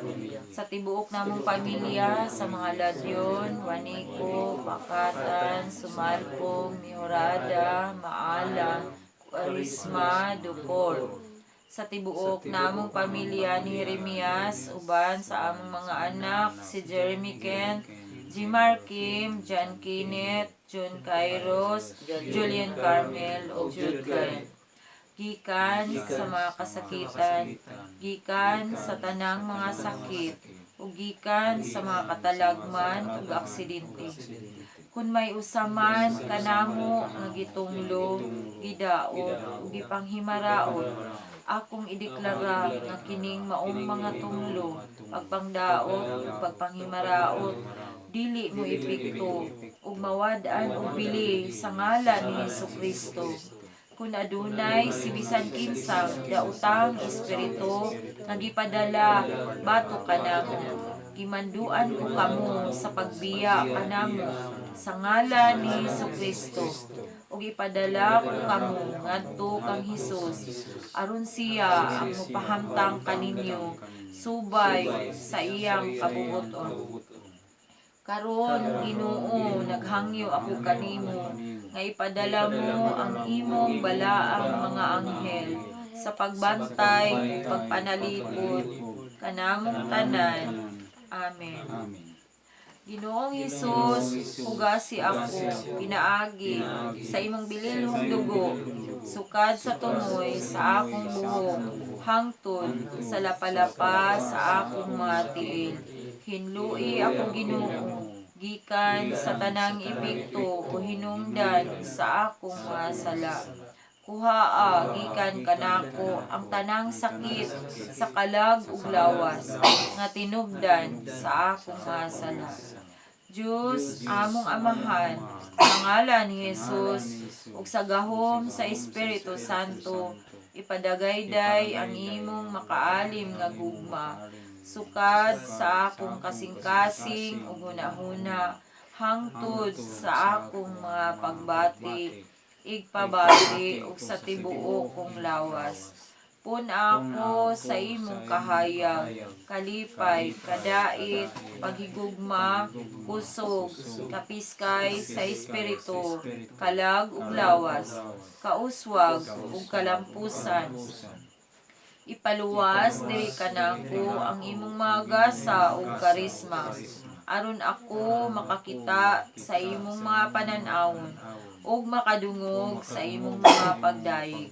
sa tibuok namong pamilya, sa mga Ladyon, Waniko, Pakatan, Sumalpong, Mihorada, Maalam, Karisma, Dukor. Sa tibuok namong pamilya ni Jeremias, uban sa among mga anak, si Jeremy Kent, Jimar Kim, John Kenneth, John Kairos, Julian Carmel, o Jude Kent. Gikan sa mga kasakitan, gikan sa tanang mga sakit, ug gikan sa mga katalagman ug aksidente. Kun may usa man kanamo nga gitunglo, gidaot ug gipanghimaraot, akong ideklara nga kining maong mga tunglo, pagpangdaot ug pagpanghimaraot dili mo epekto ug mawad-an og bili sa ngalan ni Hesukristo. Kun adunay si bisan kinsang daotang espiritu nga gipadala batok kanamo, gimanduan ko kamo sa pagbiya kanamo sa ngalan ni Hesukristo ug ipadala ko kamo ngadto kang Hesus aron siya ang mopahamtang kaninyo subay sa iyang kabubut-on. Karon, Ginoo, naghangyo ako kanimo nga ipadala mo ang imong balaang mga anghel sa pagbantay ug pagpanalipod kanamong tanan. Amen. Amen. Ginoong Hesus, hugasi ako pinaagi sa imong bililhong dugo, sukad sa tumoy sa akong buhok hangtod sa lapalapa sa akong mga tiil. Hinlui ako, Ginoo, gikan sa tanang epekto o hinungdan sa akong mga sala. Kuhaa gikan kanako ang tanang sakit sa kalag ug lawas nga tinubdan sa akong mga sala. Diyos, among Amahan, sa ngalan ni Jesus ug sa gahom sa Espiritu Santo, ipadagayday ang imong makaalim nga gugma sukad sa akong kasing-kasing ug hunahuna hangtod sa akong mga pagbati, igpabati ug sa tibuok kong lawas. Pun-a ako sa imong kahayag, kalipay, kadait, paghigugma, kusog, kapiskay sa espiritu, kalag ug lawas, kauswag ug kalampusan. Ipaluwas diri kanako ang imong mga gasa ug karisma aron ako makakita sa imong mga panan-awon ug makadungog sa imong mga pagdayeg.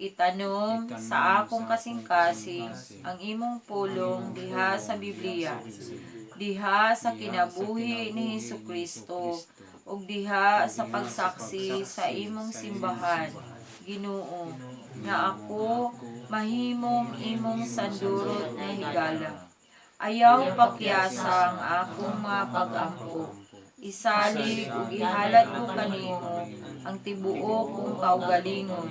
Itanom sa akong kasing-kasing ang imong pulong diha sa Biblia, diha sa kinabuhi ni Hesukristo ug diha sa pagsaksi sa imong simbahan, Ginoo, nga ako mahimong imong sandurot nga higala. Ayaw pakyasa ang akong mga pag-ampo. Isalig ug ihalad ko kanimo ang tibuok kong kaugalingon,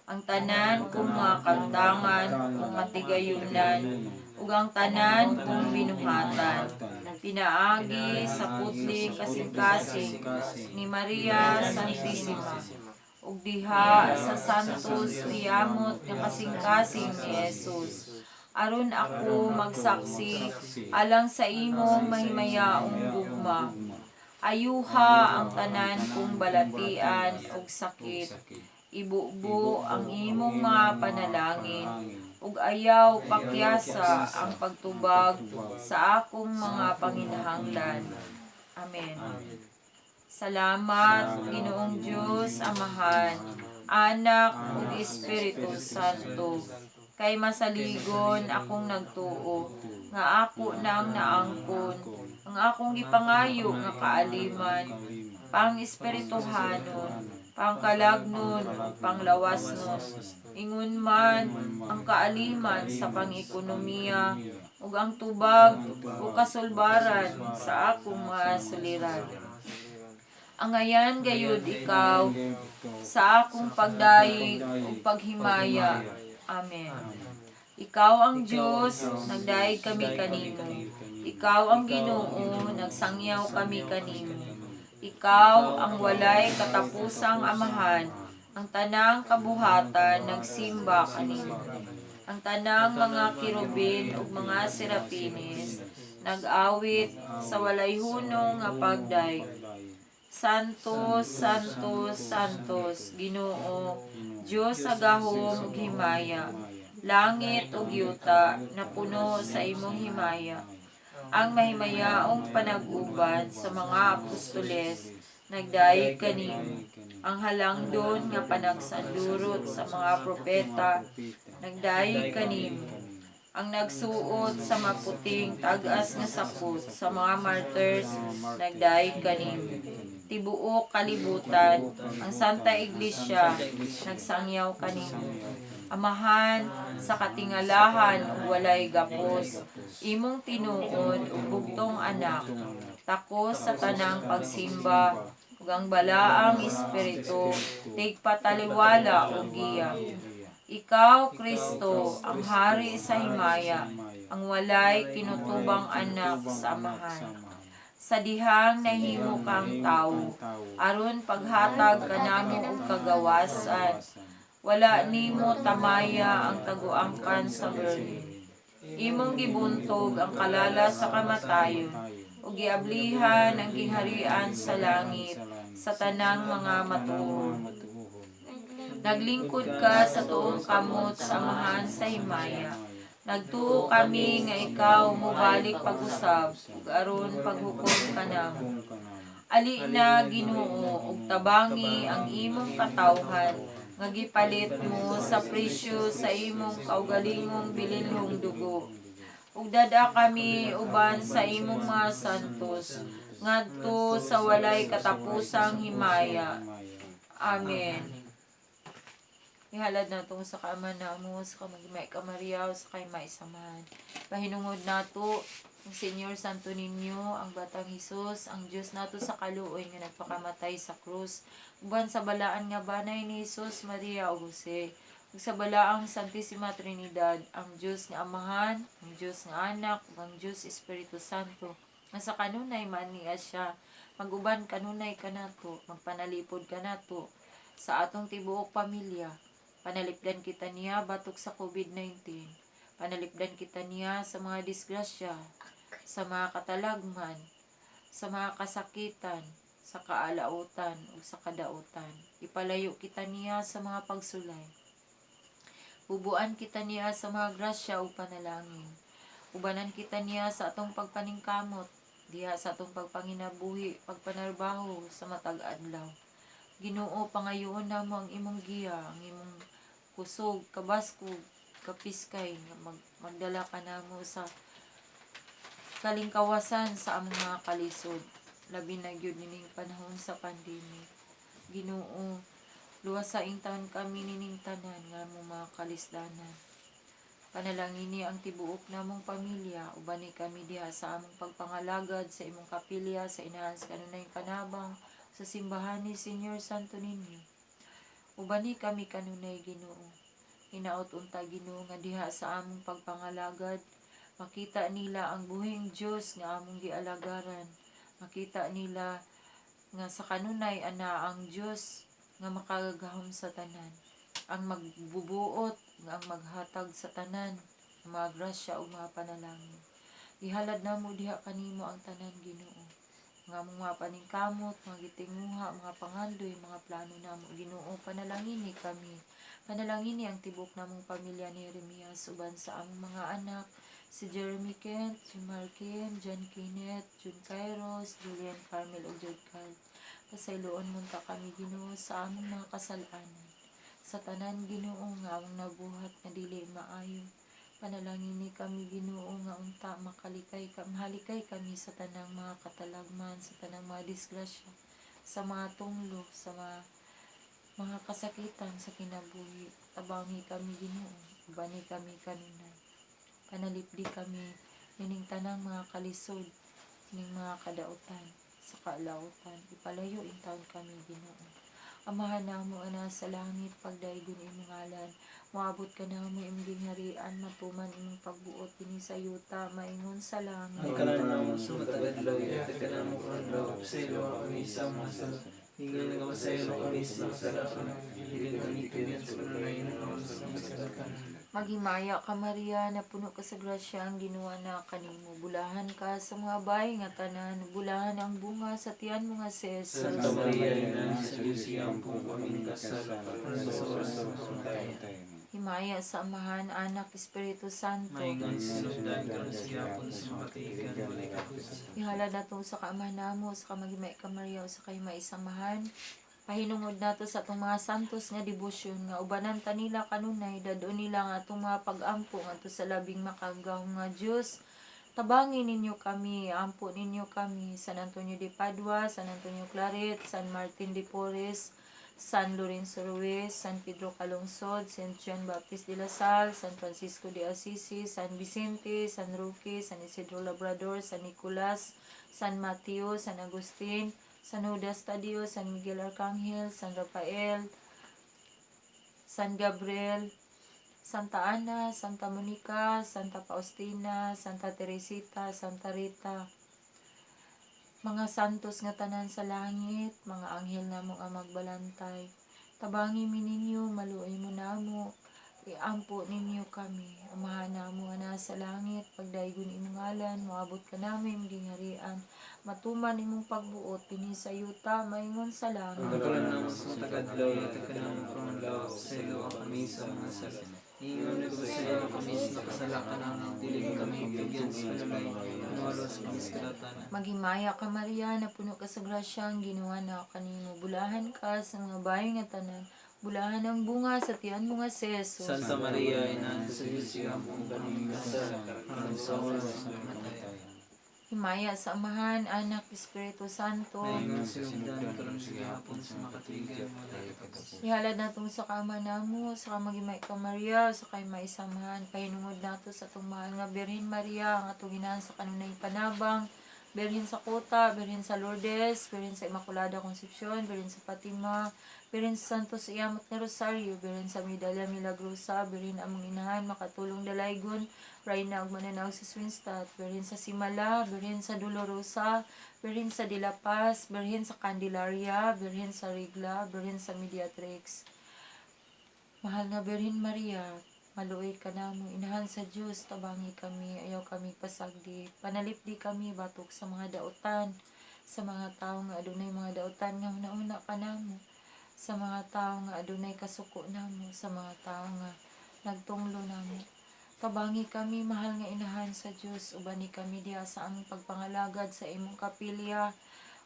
ang tanan kong mga kabtangan ug katigayunan, ug ang tanan kong binuhatan, pinaagi sa putling kasing-kasing ni Maria Santissima ug diha sa Santos Uyamot nga kasing-kasing ni Jesus, aron ako magsaksi alang sa imong mahimayaong gugma. Ayuha ang tanan kong balatian ug sakit. Ibubo ang imong mga panalangin ug ayaw pakyasa ang pagtubag sa akong mga panginahanglan. Amen. Salamat, Ginoong Dios, Amahan, Anak ug Espiritu Santo, kay masaligon akong nagtuo nga ako nang naangkon ang akong gipangayo nga kaaliman, pang-espirituhanon, pangkalagnon ug panglawasnon, ingon man ang kaaliman sa pang-ekonomiya ug ang tubag o kasulbaran sa akong mga suliran. Angayan gayud ikaw sa akong pagdayeg ug paghimaya. Amen. Ikaw ang Dios, nagdayeg kami kanimo. Ikaw ang Ginoo, nagsangyaw kami kanimo. Ikaw ang walay katapusang Amahan, ang tanang kabuhatan nagsimba kanimo. Ang tanang mga kerubin ug mga serapines nag-awit sa walay hunong nga pagdayeg. Santo, Santo, Santos, Ginoo, Dios sa gahom ug himaya. Langit ug yuta napuno sa imong himaya. Ang mahimayaong panag-uban sa mga apostoles nagdayeg kanimo. Ang halangdon nga panagsandurot sa mga propeta nagdayeg kanimo. Ang nagsuot sa maputing tag-as nga sapot sa mga martyrs nagdayeg kanimo. Tibuok kalibutan, ang Santa Iglesia nagsangyaw kanimo. Amahan sa katingalahan ug walay gapos, imong tinuod ug bugtong anak, takos sa tanang pagsimba ug ang balaang espiritu tigpataliwala ug giya. Ikaw, Kristo, ang hari sa himaya, ang walay kinutubang anak sa Amahan. Sa dihang nahimo kang tawo, aron paghatag kanamo og kagawasan, wala nimo tamaya ang taguangkan sa Berlin. Imong gibuntog ang kalala sa kamatayon ug giablihan ang gingharian sa langit sa tanang mga matuod. Naglingkod ka sa tuong kamot sa Amahan sa himaya. Nagtuo kami nga ikaw mobalik pag-usab ug aron paghukom kanamo. Ali na, Ginoo, ug tabangi ang imong katawhan nga gipalit mo sa presyo sa imong kaugalingong bilinhong dugo. Ug dad-a kami uban sa imong mga santos ngadto sa walay katapusang himaya. Amen. Ihalad nato sa kaama namo, sa kamagimay ka Maria, sa kay maisamahan. Pahinungod nato ang Senyor Santo Niño, ang Batang Hesus, ang Dios nato sa kaluoy nga nagpakamatay sa krus. Uban sa balaan nga banay ni Hesus, Maria ug Jose. Ug sa balaang Santissima Trinidad, ang Dios nga Amahan, ang Dios nga Anak, ug ang Dios Espiritu Santo. Nga sa kanunay man niya siya, maguban kanunay kanato, magpanalipod kanato sa atong tibuok pamilya. Panalipdan kita niya batok sa COVID-19. Panalipdan kita niya sa mga disgrasya, sa mga katalagman, sa mga kasakitan, sa kaalautan ug sa kadautan. Ipalayo kita niya sa mga pagsulay. Bubuan kita niya sa mga grasya ug panalangin. Ubanan kita niya sa atong pagpaningkamot, diha sa atong pagpanginabuhi, pagpanarbaho sa matag adlaw. Ginoo, pangayoon namo ang imong giya, ang imong kusog, kabaskog, kapiskay nga magdala ka namo sa kalingkawasan sa among mga kalisod. Labi na gyud nining panahon sa pandemic. Ginoo, luwasa taon kami nining tanan nga mo mga kalisdanan. Panalangini ang tibuok namong pamilya, ubani kami diha sa among pagpangalagad sa imong kapilya sa inahan sa kanunayng panabang sa simbahan ni Senyor Santo Niño. Ubani kami kanunay, Ginoo. Hinaot unta, Ginoo, nga diha sa among pagpangalagad makita nila ang buhing Dios nga among gialagaran. Makita nila nga sa kanunay ana ang Dios nga makagagahom sa tanan. Ang magbubuot, nga ang maghatag sa tanan, ang mga grasya ug mga panalangin. Ihalad namo diha kanimo ang tanan, Ginoo. Nga among mga paningkamot, mga gitinguha, mga pangandoy, mga plano namo, Ginoo, panalangini kami. Panalangini ang tibok namong pamilya ni Jeremias uban sa among mga anak, si Jeremy Kent, si Markin, John Kenneth, Jun Kairos, Julian Carmel ug Jud Carl. Pasayloon mo ta kami, Ginoo, sa among mga kasalanan. Sa tanan, Ginoo, nga among nabuhat nga dili maayo. Panalangini kami, Ginoo, nga unta makalikay ka, mahalikay kami sa tanang mga katalagman, sa tanang mga disgrasya, sa mga tunglo, sa mga kasakitan sa kinabuhi. Tabangi kami, Ginoo, ubani kami kanunay. Panalipdi kami nining tanang mga kalisod, ning mga kadautan, sa kaalautan. Ipalayo intawon kami, Ginoo. Amahan namo nga nasa langit, pagdaygon imong ngalan, moabot ka namo imong gingharian, matuman imong pagbuot dinhi sa yuta maingon sa langit. Ang kalan namo sa matag adlaw, ihatag kanamo karon adlaw, pasayloa kami sa among mga sala, ingon nagapasaylo kami sa mga sala kanamo, dili kami tubyan sa panulayon aron sa mga kasakitan. Maghimaya ka, Maria, na puno ka sa grasya, ang Ginoo na kanimo. Bulahan ka sa mga bahay nga tanan, bulahan ang bunga sa tiyan mo nga si Jesus. Santa Maria, Ina sa Diyos, iampo kami kasala, karon sa oras sa kamatayon. Himaya sa Amahan, Anak, Espiritu Santo. Maingon sa sinugdan karon sa gihapon sa makatigan walay katusan. Ihala nato sa kaamahan namo, sa kamagimay ka Maria, o sa kay maisamahan. Pahinungod nato sa atong mga santos nga debosyon nga ubanan ta nila kanunay, dadon nila nga atong mga pag-ampo ngadto sa labing makagagahom nga Dios. Tabangi ninyo kami, ampo ninyo kami, San Antonio de Padua, San Antonio Claret, San Martin de Porres, San Lorenzo Ruiz, San Pedro Calungsod, San Juan Baptist de la Salle, San Francisco de Assisi, San Vicente, San Roque, San Isidro Labrador, San Nicolas, San Mateo, San Agustin, San Judas Tadeo, San Miguel Arcangel, San Rafael, San Gabriel, Santa Ana, Santa Monica, Santa Faustina, Santa Teresita, Santa Rita, mga santos nga tanan sa langit, mga anghel namo nga magbalantay. Tabangi mi ninyo, maluoy mo namo, iampo ninyo kami. Amahan namo nga nasa langit, pagdaygon imong ngalan, moabot ka namin gingharian. Matuman imong pagbuot dinhi sa yuta maingon sa Ang langit. kalan namo sa matag adlaw, ihatag kanamo karong adlaw, pasayloa kami sa mga sala. Ingon nagpasaylo kami sa nakasala kanamo, dili kami tugyan sa panulay, aron kami sa kadautan. Maghimaya ka Maria, napuno ka sa grasya, ang Ginoo na kanimo. Bulahan ka sa mga bayo nga tanan. Bulahan ang bunga sa tiyan mo nga si Jesus. Santa Maria, Inahan sa Diyos, iampo kami makasala, karon sa oras sa kamatayan. Himaya sa Amahan, Anak, Espiritu Santo. Maingon sa sinugdan karon sa gihapon sa makatuigan, walay katapusan. Ihalad natong sa kama namo, sa kamagimay ka Maria, sa kay maisamahan. Pahinungod nato sa atong mahal nga Birhen Maria, ang atong inahan sa kanunay panabang. Birhen sa Kota, Birhen sa Lourdes, Birhen sa Immaculada Concepcion, Birhen sa Fatima, Birhen sa Santos Iyamot nga Rosario, Birhen sa Medalla Milagrosa, Birhen among inahan, makatulong dalaygon, Reyna ug mananaw sa Swinstadt, Birhen sa Simala, Birhen sa Dolorosa, Birhen sa De La Paz, Birhen sa Candelaria, Birhen sa Rigla, Birhen sa Mediatrix. Mahal nga Birhen Maria, maluoy ka namo, inahan sa Dios, tabangi kami, ayaw kami pasagdi. Panalipdi kami batok sa mga dautan, sa mga tawo nga adunay mga dautan nga una-una ka namo, sa mga tawo nga adunay kasuko namo, sa mga tawo nga nagtunglo namo. Tabangi kami, mahal nga inahan sa Dios, ubani kami diha sa among pagpangalagad sa imong kapilya,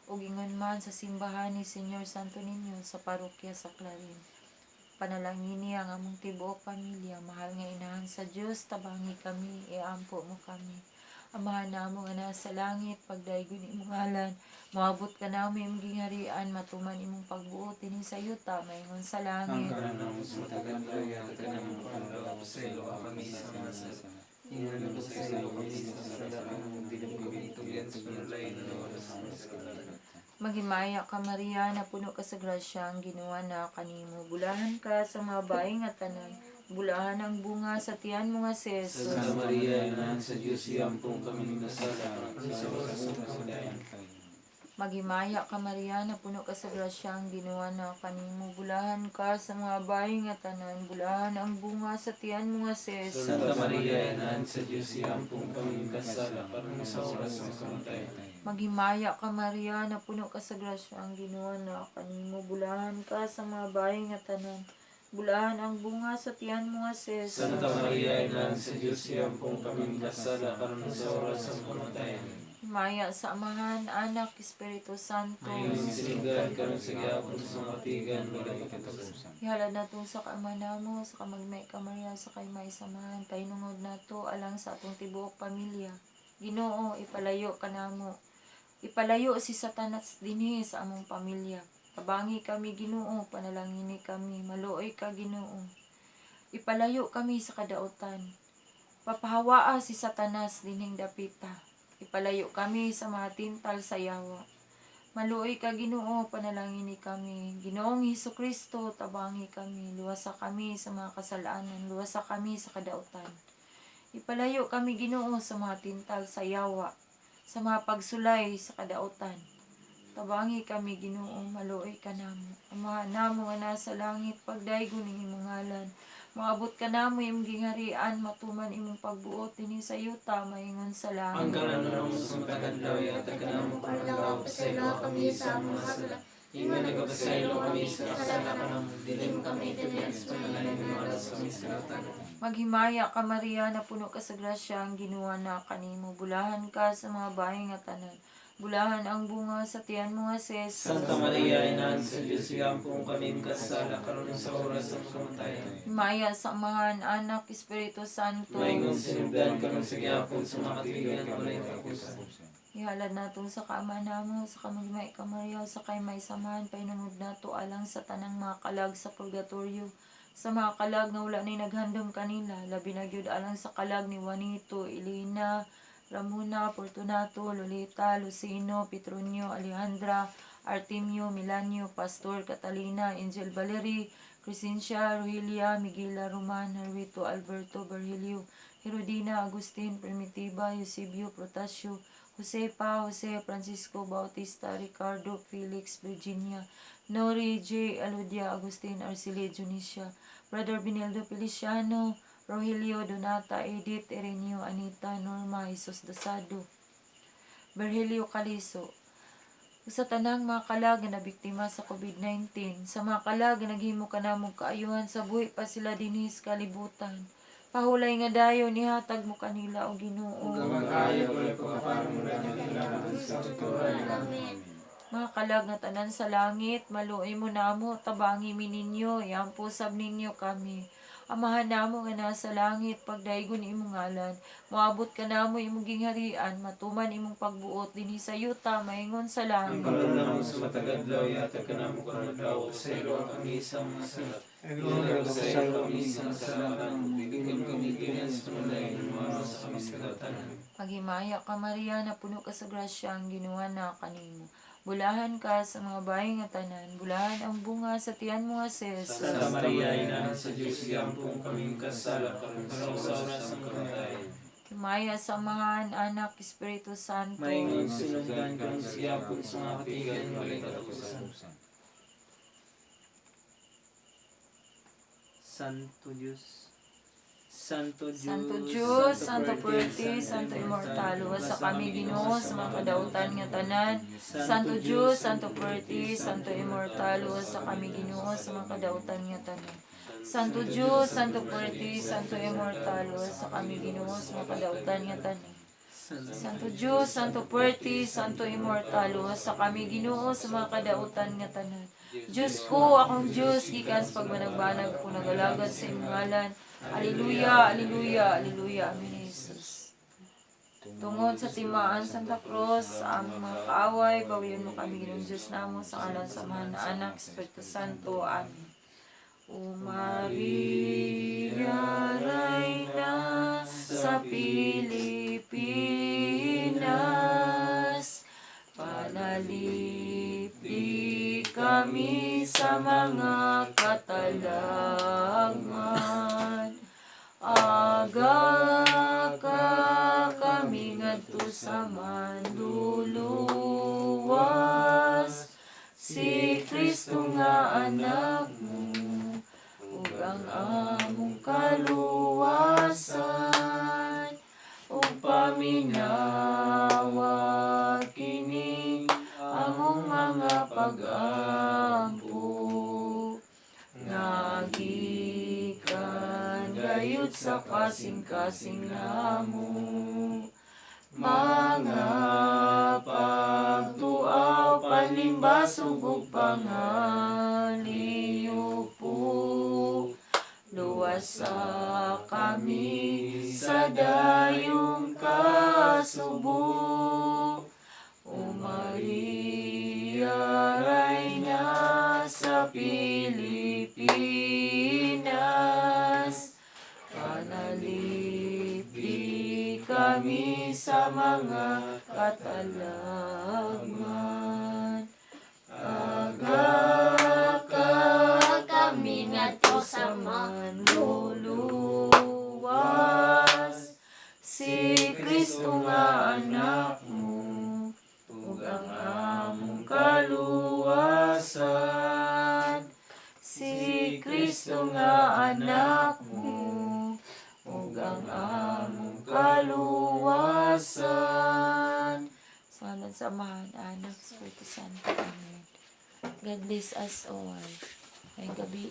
ug ingon man sa simbahan ni Señor Santo Niño sa parokya sa Clarin. Panalangini ang among tibuok pamilya, mahal nga inahan sa Dios, tabangi kami, iampo mo kami. Amahan namo nga nasa langit, pagdaygon imong ngalan, moabot ka namo imong gingharian, matuman imong pagbuot dinhi sa yuta, maingon sa Ang langit. kalan namo sa matag adlaw, ihatag kanamo karong adlaw, pasayloa kami sa mga sala. Ingon nagpasaylo kami sa nakasala kanamo, dili kami tugyan sa panulay, aron kami sa kadautan. Maghimaya ka Maria, napuno ka sa grasya, ang Ginoo na kanimo. Bulahan ka sa mga babae nga tanan, bulahan ang bunga sa tiyan mo nga si Jesus. Santa Maria, Inahan sa Diyos, iampo kami makasala, karon sa oras sa kamatayan. Maghimaya ka Maria, napuno ka sa grasya, ang Ginoo na kanimo. Bulahan ka sa mga babae nga tanan, bulahan ang bunga sa tiyan mo nga si Jesus. Santa Maria, Inahan sa Diyos, iampo kami makasala, karon sa oras sa kamatayan. Maghimaya ka Maria, napuno ka sa grasya, ang Ginoo na kanimo. Bulahan ka sa mga babae nga tanan, bulahan ang bunga sa tiyan mo nga si Jesus. Santa Maria, Inahan sa Diyos, iampo kami makasala, karon sa oras sa kamatayan. Himaya sa Amahan, Anak, Espiritu Santo. Ingon sinugdan karon sa gihapon sa matigan, walay katapusan. Ihalad nato sa kaama namo, sa kamagmay ka Maria, sa kay maisamahan, pahinungod nato alang sa atong tibuok pamilya. Ginoo, ipalayo ka namo. Ipalayo si Satanas dinhi sa among pamilya. Tabangi kami Ginoo, panalangini kami, maluoy ka Ginoo. Ipalayo kami sa kadautan. Papahawaa si Satanas dinhing dapita. Ipalayo kami sa mga tintal sa yawa. Maluoy ka Ginoo, panalangini kami. Ginoong Hesus Kristo, tabangi kami. Luwasa kami sa mga kasalanan, luwasa kami sa kadautan. Ipalayo kami Ginoo sa mga tintal sa yawa, sa mga pagsulay sa kadautan. Tabangi kami Ginoo, maluoy ka namo. Ama namo nga nasa langit, pagdaygon ning imong ngalan. Moabot ka namo imong gingharian, matuman imong pagbuot dinhi sa yuta maingon sa Ang langit. kalan namo sa matag adlaw, ihatag kanamo karong adlaw, pasayloa kami sa among mga sala. Ingon nagapasaylo kami sa nakasala kanamo, dili mo kami tugyan sa panulay, aron kami sa kadautan. Maghimaya ka Maria, napuno ka sa grasya, ang Ginoo na kanimo. Bulahan ka sa mga babae nga tanan. Bulahan ang bunga sa tiyan mo nga si Jesus. Santa Maria, Inahan sa Diyos, igampong kaming kasala, karon sa oras ng kamatayan. Himaya sa Amahan, Anak, Espiritu Santo. Maingon sinugdan karon sa gihapon sa mga katuigan, walay katapusan. Ihalad nato sa kaama namo, sa kamagmay ka Maria, sa kay may samahan, painungod nato alang sa tanang mga kalag sa purgatorio, sa mga kalag nga wala na'y naghandom kanila, labi na gyud alang sa kalag ni Juanito, Elena, Ramona, Fortunato, Lolita, Lucino, Petronio, Alejandra, Artemio, Milanio, Pastor, Catalina, Angel Valerie, Crescencia, Rohelia, Miguela, Roman, Herwito, Alberto, Virgilio, Herodina, Agustin, Primitiva, Eusebio, Protasio, Josepa, Jose, Francisco, Bautista, Ricardo, Felix, Virginia, Nori, J. Aludia, Agustin, Arcelia, Junicia, Brother Benildo Feliciano, Rogelio, Donata, Edith, Ireneo, Anita, Norma, Jesus Dasado, Virgilio Caliso. Ug sa tanang mga kalag nga nabiktima sa COVID-19, sa mga kalag nga naghimo kanamong kaayuhan sa buhi pa sila dinhi sa kalibutan. Pahulay nga dayon ihatag mo kanila o Ginoo. Ug ang kaayo walay pagkaparang mula nagkailangan sa tuturan. Amen. Mga kalag nga tanan sa langit, maluoy mo namo, tabangi mi ninyo, iampo sab ninyo kami. Amahan namo nga nasa langit, pagdaygon imong ngalan, moabot ka namo imong gingharian, matuman imong pagbuot dinhi sa yuta, maingon sa Ang langit. karon namo sa matag adlaw, ihatag kanamo karon adlaw, pasaylo ang kami sa mga sala. Dili pasaylo kami sa mga sala kanamo, dili kami tuyan sa panulay, maros kami sa kadautan. Paghimaya ka Maria, napuno ka sa grasya, ang Ginoo na kanimo. Bulahan ka sa mga bahay nga tanan, bulahan ang bunga sa tiyan mo nga si Jesus. Santa Maria, Inahan sa Diyos, igampong kaming kasala, karon sa oras ng kamatayan. Himaya sa Amahan, Anak, Espiritu Santo. Maingon sinugdan karon sa gihapon sa mga katuigan, walay katapusan. Santo Diyos, Santo Diyos, Santo Diyos, Santo Puerte, Santo Immortal, sa kami Ginoo sa mga kadautan nga tanan. Santo Diyos, Santo Puerte, Santo Immortal, sa kami Ginoo sa mga kadautan nga tanan. Santo Diyos, Santo Puerte, Santo Immortal, sa kami Ginoo sa mga kadautan nga tanan. Santo Diyos, Santo Puerte, Santo Immortal, sa kami Ginoo sa mga kadautan nga tanan. Diyos ko, akong Diyos, gikan sa pagbanagbanag ko nagalagad sa imong ngalan. Alleluia, alleluia, alleluia. Amen, Jesus. Tungod sa timaan Santa Cruz, sa among mga kaaway, bawiyon mo kami Ginoong Diyos namo sa ngalan sa Amahan na Anak, Espiritu Santo. Amen. O Maria, Reyna sa Pilipinas, panalipdi kami sa mga katalagman. Aga ka kami ngadto sa manduluwas, si Kristo nga anak mo, ug ang among kaluwasan, ug paminawa kini among mga pag-ampo nga gikan gayud sa kasing-kasing namo mga pagtuaw panimbasog ug pangaliw po luwasa kami sa dayong kasubo. O Maria, Reyna sa Pilipinas, panalipdi kami sa mga katalagman. Aga ka Kami ngadto sa manluluwas, si Kristo nga anak mo, ug ang among kaluwasan. Si Kristo nga anak mo, ug ang among kaluwasan. Sa ngalan sa Amahan, Anak, Espiritu Santo. Amen. God bless us all. Ngayong gabi.